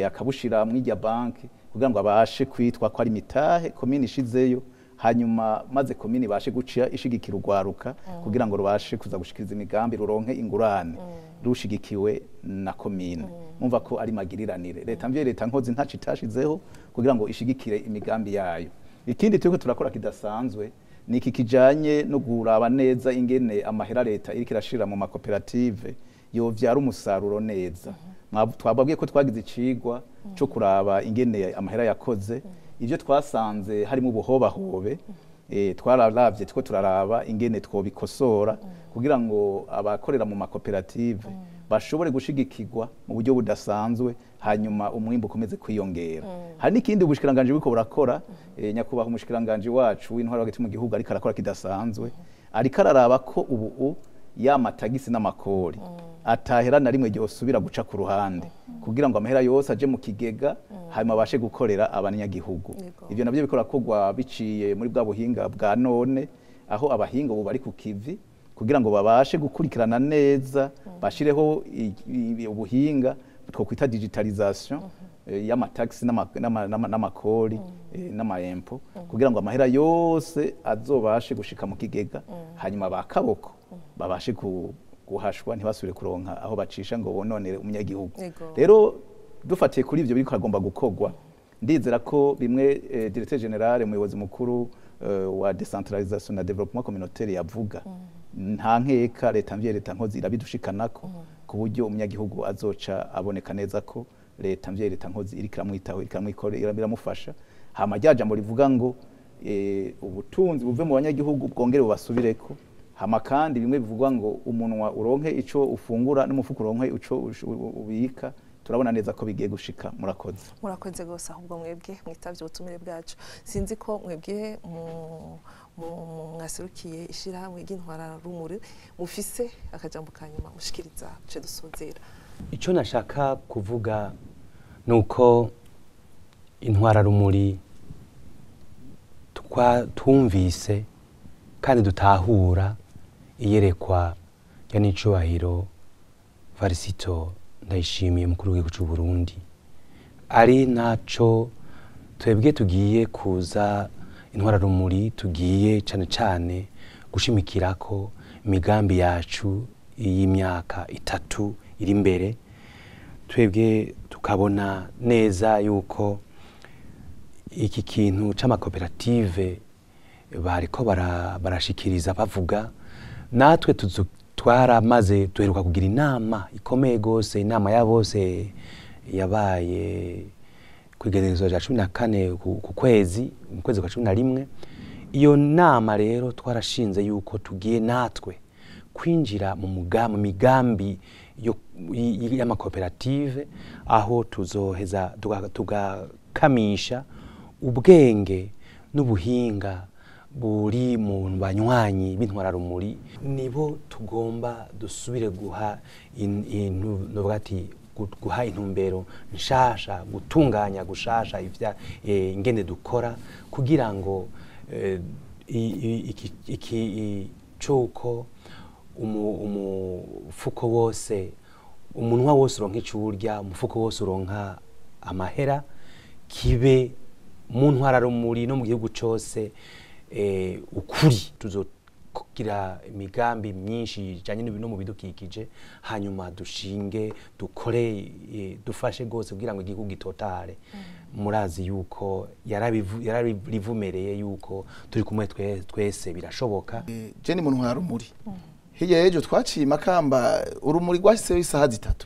akabushira mw'irya banki kugira ngo abashe kwitwa ko ari mitahe komine ishizeyo, hanyuma maze komine ibashe guca ishigikira urwaruka kugira ngo rubashe kuza gushikiriza imigambi, ruronke ingurane rushigikiwe na komine. Mumva ko ari magiriranire. Leta mvye, leta nkozi ntaco itashizeho kugira ngo ishigikire imigambi yayo. Ikindi turiko turakora kidasanzwe ni iki kijanye no kuraba neza ingene amahera leta iriko irashira mu makoperative yovyara umusaruro neza. Twababwiye ko twagize icigwa co kuraba ingene amahera yakoze. Ivyo twasanze harimo ubuhobahobe, twararavye, two turaraba ingene twobikosora kugira ngo abakorera mu makoperative bashobore gushigikirwa mu buryo budasanzwe, hanyuma umwimbu ukomeze kwiyongera. Hari n'ikindi ubushikiranganji buriko burakora, nyakubahwa umushikiranganji wacu w'intwaro hagati mu gihugu ariko arakora kidasanzwe, ariko araraba ko ubu ya matagisi n'amakori atahera na rimwe ryosubira guca ku ruhande, kugira ngo amahera yose aje mu kigega, hanyuma abashe gukorera abanyagihugu. Ivyo navyo bikora kogwa biciye muri bwa buhinga bwa none, aho abahinga ubu bari ku kivi kugira ngo babashe gukurikirana neza, bashireho ubuhinga twokwita digitalisation y'amatagisi n'amakori n'ama impôts, kugira ngo amahera yose azobashe gushika mu kigega, hanyuma bakaboko babashe guhashwa, ntibasubire kuronka aho bacisha ngo bononere umunyagihugu. Rero dufatiye kuri ivyo biriko hagomba gukorwa, ndizera ko bimwe directeur général, umuyobozi mukuru wa décentralisation na développement communautaire yavuga, nta nkeka leta mvye, leta nkozi irabidushikanako ku buryo umunyagihugu azoca aboneka neza ko leta mvye, leta nkozi iriko iramwitaho, iriko iramwikorera, iramufasha. Hama rya jambo rivuga ngo ubutunzi buve mu banyagihugu bwongere bubasubireko. Hama kandi bimwe bivugwa ngo umunwa uronke ico ufungura n'umufuko uronke ico ubika, turabona neza ko bigiye gushika. Murakoze. Murakoze gose. Ahubwo mwebwe mwitavye ubutumire bwacu, sinzi ko mwebwe mwaserukiye ishirahamwe ry'intwararumuri mufise akajambo ka nyuma mushikiriza ce dusozera. Icyo nashaka kuvuga ni uko intwararumuri twumvise kandi dutahura iyerekwa ya n'icubahiro Varisito Ndayishimiye, mukuru w'igihugu cy'u Burundi, ari naco twebwe tugiye kuza intwararumuri tugiye cane cane gushimikirako imigambi yacu y'imyaka 3 iri imbere. Twebwe tukabona neza yuko iki kintu c'amakoperative bariko barashikiriza bavuga, natwe twaramaze duheruka kugira inama ikomeye gose, inama ya bose yabaye kwigenekerezo rya 14 ku kwezi, mu kwezi kwa 11. Iyo nama rero twarashinze yuko tugiye natwe kwinjira mu migambi y'amakoperative, aho tuzoheza tugakamisha ubwenge n'ubuhinga buri mu banywanyi b'intwararumuri. Nibo tugomba dusubire guha guha intumbero nshasha, gutunganya gushasha ivya ingene dukora, kugira ngo iki cuko umufuko wose, umunwa wose uronka icurya, umufuko wose uronka amahera, kibe mu ntwararumuri no mu gihugu cose. Ukuri tuzokugira imigambi myinshi ijanye no mu bidukikije, hanyuma dushinge dukore dufashe gose kugira ngo igihugu gitotare. Murazi yuko yararivumereye yuko turi kumwe twese birashoboka. Je ni mu ntwararumuri, hirya y'ejo twaciye Makamba, urumuri rwashyizeho isaha 3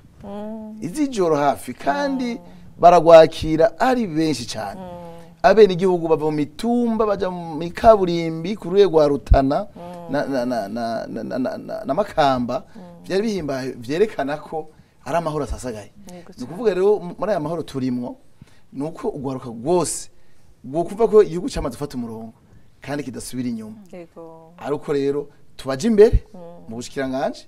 iz'ijoro hafi, kandi baragwakira ari benshi cyane. Abene igihugu bava mu mitumba baja mu mikaburimbi ku rwego rwa Rutana na Makamba. Byari bihimbaye, vyerekana ko ari amahoro asasagaye. Ni ukuvuga rero muri aya mahoro turimwo ni uko ugwaruka rwose bwokumva ko igihugu cyamaze gufata umurongo kandi kidasubira inyuma. Ariko rero tubaje imbere mu bushikiranganje,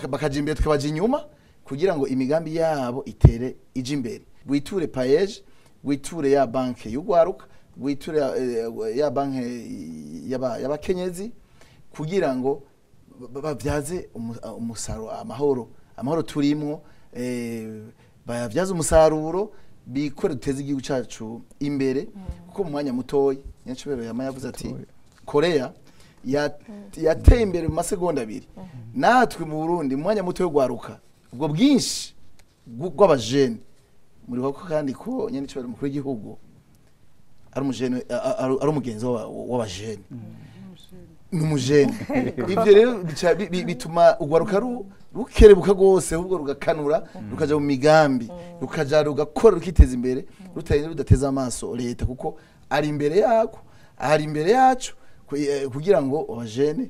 bakaja imbere tukabaja inyuma, kugira ngo imigambi yabo itere ije imbere. Witure payeje, witure ya banke y'ugwaruka, witure ya banke y'abakenyezi, kugira ngo babyaze umusaruro amahoro turimwo, bayabyaze umusaruro, bikore duteze igihugu cyacu imbere. Kuko mu mwanya mutoyi Nyancubero yama yavuze ati Korea yateye imbere mu masegonda 2, natwe mu Burundi mu mwanya muto yo gwaruka ubwo bwinshi bw'abajene muri ko, kandi ko Nyancubero mukuru w'igihugu ari umujene, ari umugenzi w'abajene, n'umujene. Ivyo rero bituma ugwaruka rukerebuka rwose, ahubwo rugakanura, rukaja mu migambi, rukaja rugakora, rukiteza imbere, rudateza amaso leta, kuko ari imbere yako, ari imbere yacu, kugira ngo abajene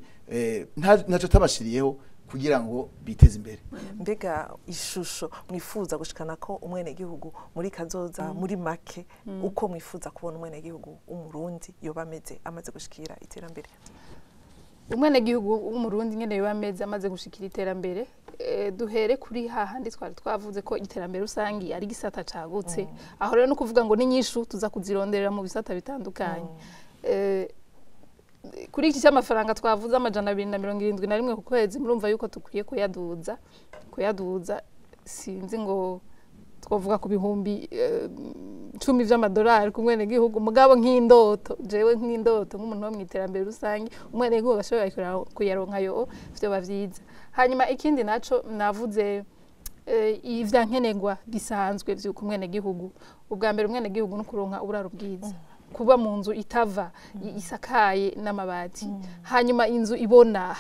ntaco tabashiriyeho kugira ngo biteze imbere. Mbega ishusho mwifuza gushikana ko umwenegihugu muri kazoza, muri make uko mwifuza kubona umwenegihugu w'Umurundi yoba ameze amaze gushikira iterambere? Umwenegihugu w'Umurundi nyene yoba ameze amaze gushikira iterambere, duhere kuri hahandi twari twavuze ko iterambere rusangi ari gisata cagutse. Aho rero no kuvuga ngo n'inyishu tuza kuzironderera mu bisata bitandukanye. Kuri iki cy'amafaranga twavuze 271 ku kwezi, murumva yuko tukwiye kuyaduza, sinzi ngo twavuga ku bihumbi 10 by'amadolari ku mwenegihugu, mugabo nk'indoto, jewe nk'indoto nk'umuntu wo mu iterambere rusange, umwenegihugu ashobora kuyaronka yo vyo bavyiza. Hanyuma ikindi naco navuze ivya nkenerwa bisanzwe vy'uko umwenegihugu, ubwa mbere umwenegihugu no kuronka uburaro bwiza. kuba mu nzu itava isakaye n'amabati, hanyuma inzu ibona,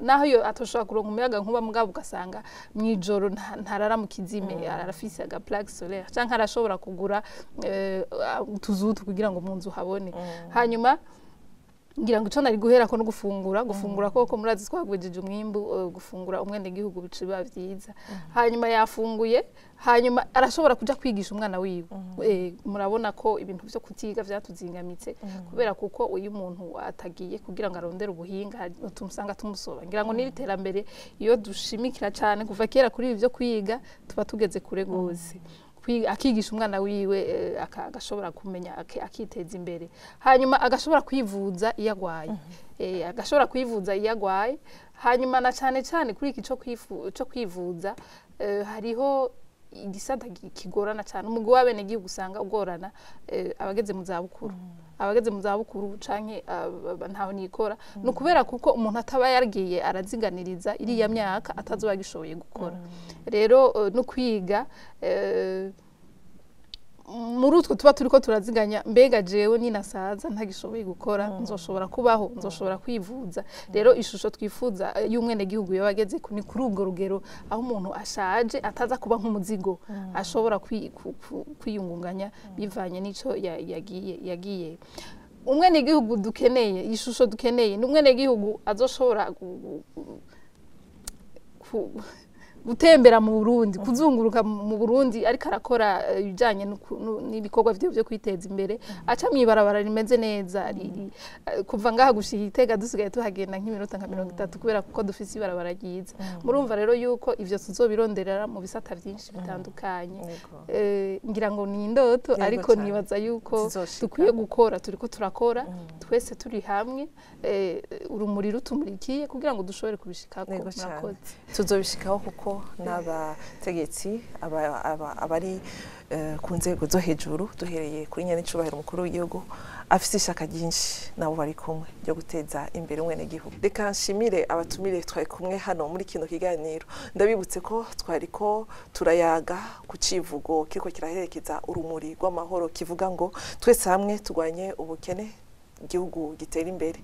naho yo atoshobora kuronka umuyaga nkuba, mugabo ugasanga mw'ijoro ntarara mu kizime, arafise aga plaque solaire canke arashobora kugura utuzutu kugira ngo mu nzu habone. Hanyuma ngira ngo ico nari guhera ko no gufungura koko murazi twagwijije umwimbu, gufungura umwenegihugu bice biba vyiza. Hanyuma yafunguye, hanyuma arashobora kuja kwigisha umwana wiwe. Murabona ko ibintu vyo kutiga vyatuzingamitse kubera kuko uyu muntu atagiye kugira ngo arondere ubuhinga tumusanga tumusoba. Ngira ngo n'iri terambere iyo dushimikira cyane kuva kera kuri ibi vyo kwiga tuba tugeze kure gose. Akigisha umwana wiwe, agashobora kumenya, akiteza imbere. Hanyuma agashobora kwivuza iyo agwaye, agashobora kwivuza iyo agwaye. Hanyuma na cyane cyane kuri iki cyo kwivuza, hariho igisata kigorana cyane, umugwi w'abenegihugu usanga ugorana, abageze mu zabukuru, abageze mu zabukuru canke ntaho nikora. Ni ukubera kuko umuntu ataba yaragiye araziganiriza iriya myaka atazoba agishoboye gukora. Rero no kwiga muri utwo tuba turiko turaziganya, mbega jewe ninasaza ntagishoboye gukora, nzoshobora kubaho, nzoshobora kwivuza. Rero ishusho twifuza y'umwenegihugu yoba ageze ni kuri ubwo rugero aho umuntu ashaje ataza kuba nk'umuzigo, ashobora kwiyungunganya bivanye n'ico yagiye. Umwenegihugu dukeneye, ishusho dukeneye ni umwenegihugu azoshobora gutembera mu Burundi, kuzunguruka mu Burundi ariko arakora ibijanye n'ibikorwa vyo kwiteza imbere, aca mwibarabara rimeze neza. Kuva ngaha gushika Igitega dusigaye tuhagenda nk'iminota nka 30 kubera kuko dufise ibarabara ryiza. Murumva rero yuko ivyo tuzobironderera mu bisata vyinshi bitandukanye. Ngira ngo ni indoto, ariko nibaza yuko dukwiye gukora, turiko turakora twese turi hamwe, urumuri rutumurikiye kugira ngo dushobore kubishikako. Murakoze. Tuzobishikaho kuko n'abategetsi abari ku nzego zo hejuru, duhereye kuri nyenicubahiro umukuru w'igihugu afise ishaka ryinshi, nabo bari kumwe ryo guteza imbere umwenegihugu. Reka nshimire abatumire twari kumwe hano muri kino kiganiro. Ndabibutse ko twariko turayaga ku civugo kiriko kiraherekeza urumuri rw'amahoro kivuga ngo twese hamwe turwanye ubukene, igihugu gitera imbere.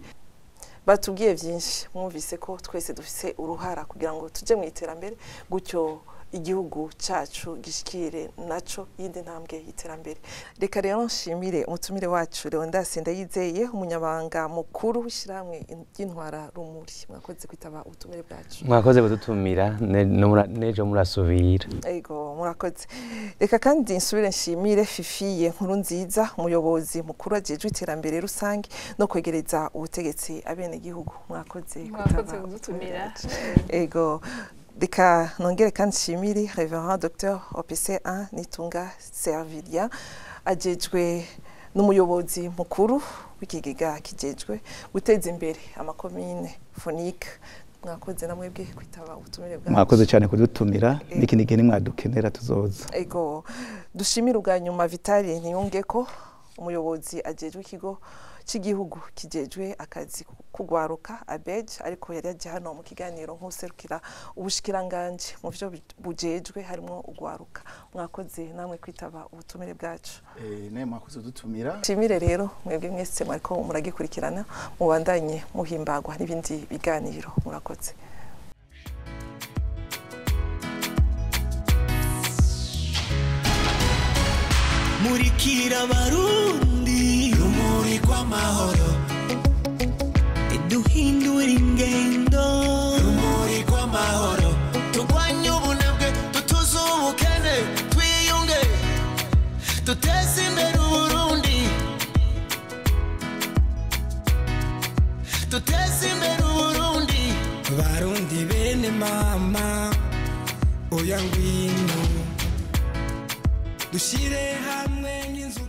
Batubwiye byinshi, mwumvise ko twese dufise uruhara kugira ngo tuje mu iterambere, gutyo igihugu cacu gishikire naco yindi ntambwe y'iterambere. Reka rero nshimire umutumire wacu Leonidas Ndayizeye, umunyabanga mukuru w'ishirahamwe ry'intwara rumuri. Mwakoze kwitaba ubutumire bwacu. Mwakoze kudutumira, nejo murasubira. Ego, murakoze. Reka kandi nsubire nshimire Fifiye Nkurunziza, umuyobozi mukuru ajejwe iterambere rusange no kwegereza ubutegetsi abenegihugu. Mwakoze kwitaba kudutumira. Ego. Reka nongere kandi nshimire Reverend Dr OPC1 Nitunga Servilia, ajejwe n'umuyobozi mukuru w'ikigega kijejwe guteza imbere amakomine Fonike. Mwakoze namwebwe kwitaba ubutumire bwacu. Mwakoze cyane kudutumira, n'ikindi gihe nimwadukenera tuzoza. Ego, dushimire ubwa nyuma Vitali Niyungeko, umuyobozi ajejwe ikigo cy'igihugu kijejwe akazi kugwaruka ABEJ, ariko yari yaje hano mu kiganiro nk'userukira ubushikiranganje mu byo bujejwe harimo ugwaruka. Mwakoze namwe kwitaba ubutumire bwacu. Naye mwakoze dutumira. Nshimire rero mwebwe mwese mwariko muragikurikirana, mubandanye muhimbagwa n'ibindi biganiro. Murakoze. Murikira Barundi, rumuri rw'amahoro, duhindura ingendo, rumuri rw'amahoro, turwanye ubunebwe, dutuze ubukene, twiyunge, duteze imbere Uburundi, duteze imbere Uburundi. Barundi bene mama, oya ngwino dushire hamwe nk'inzu.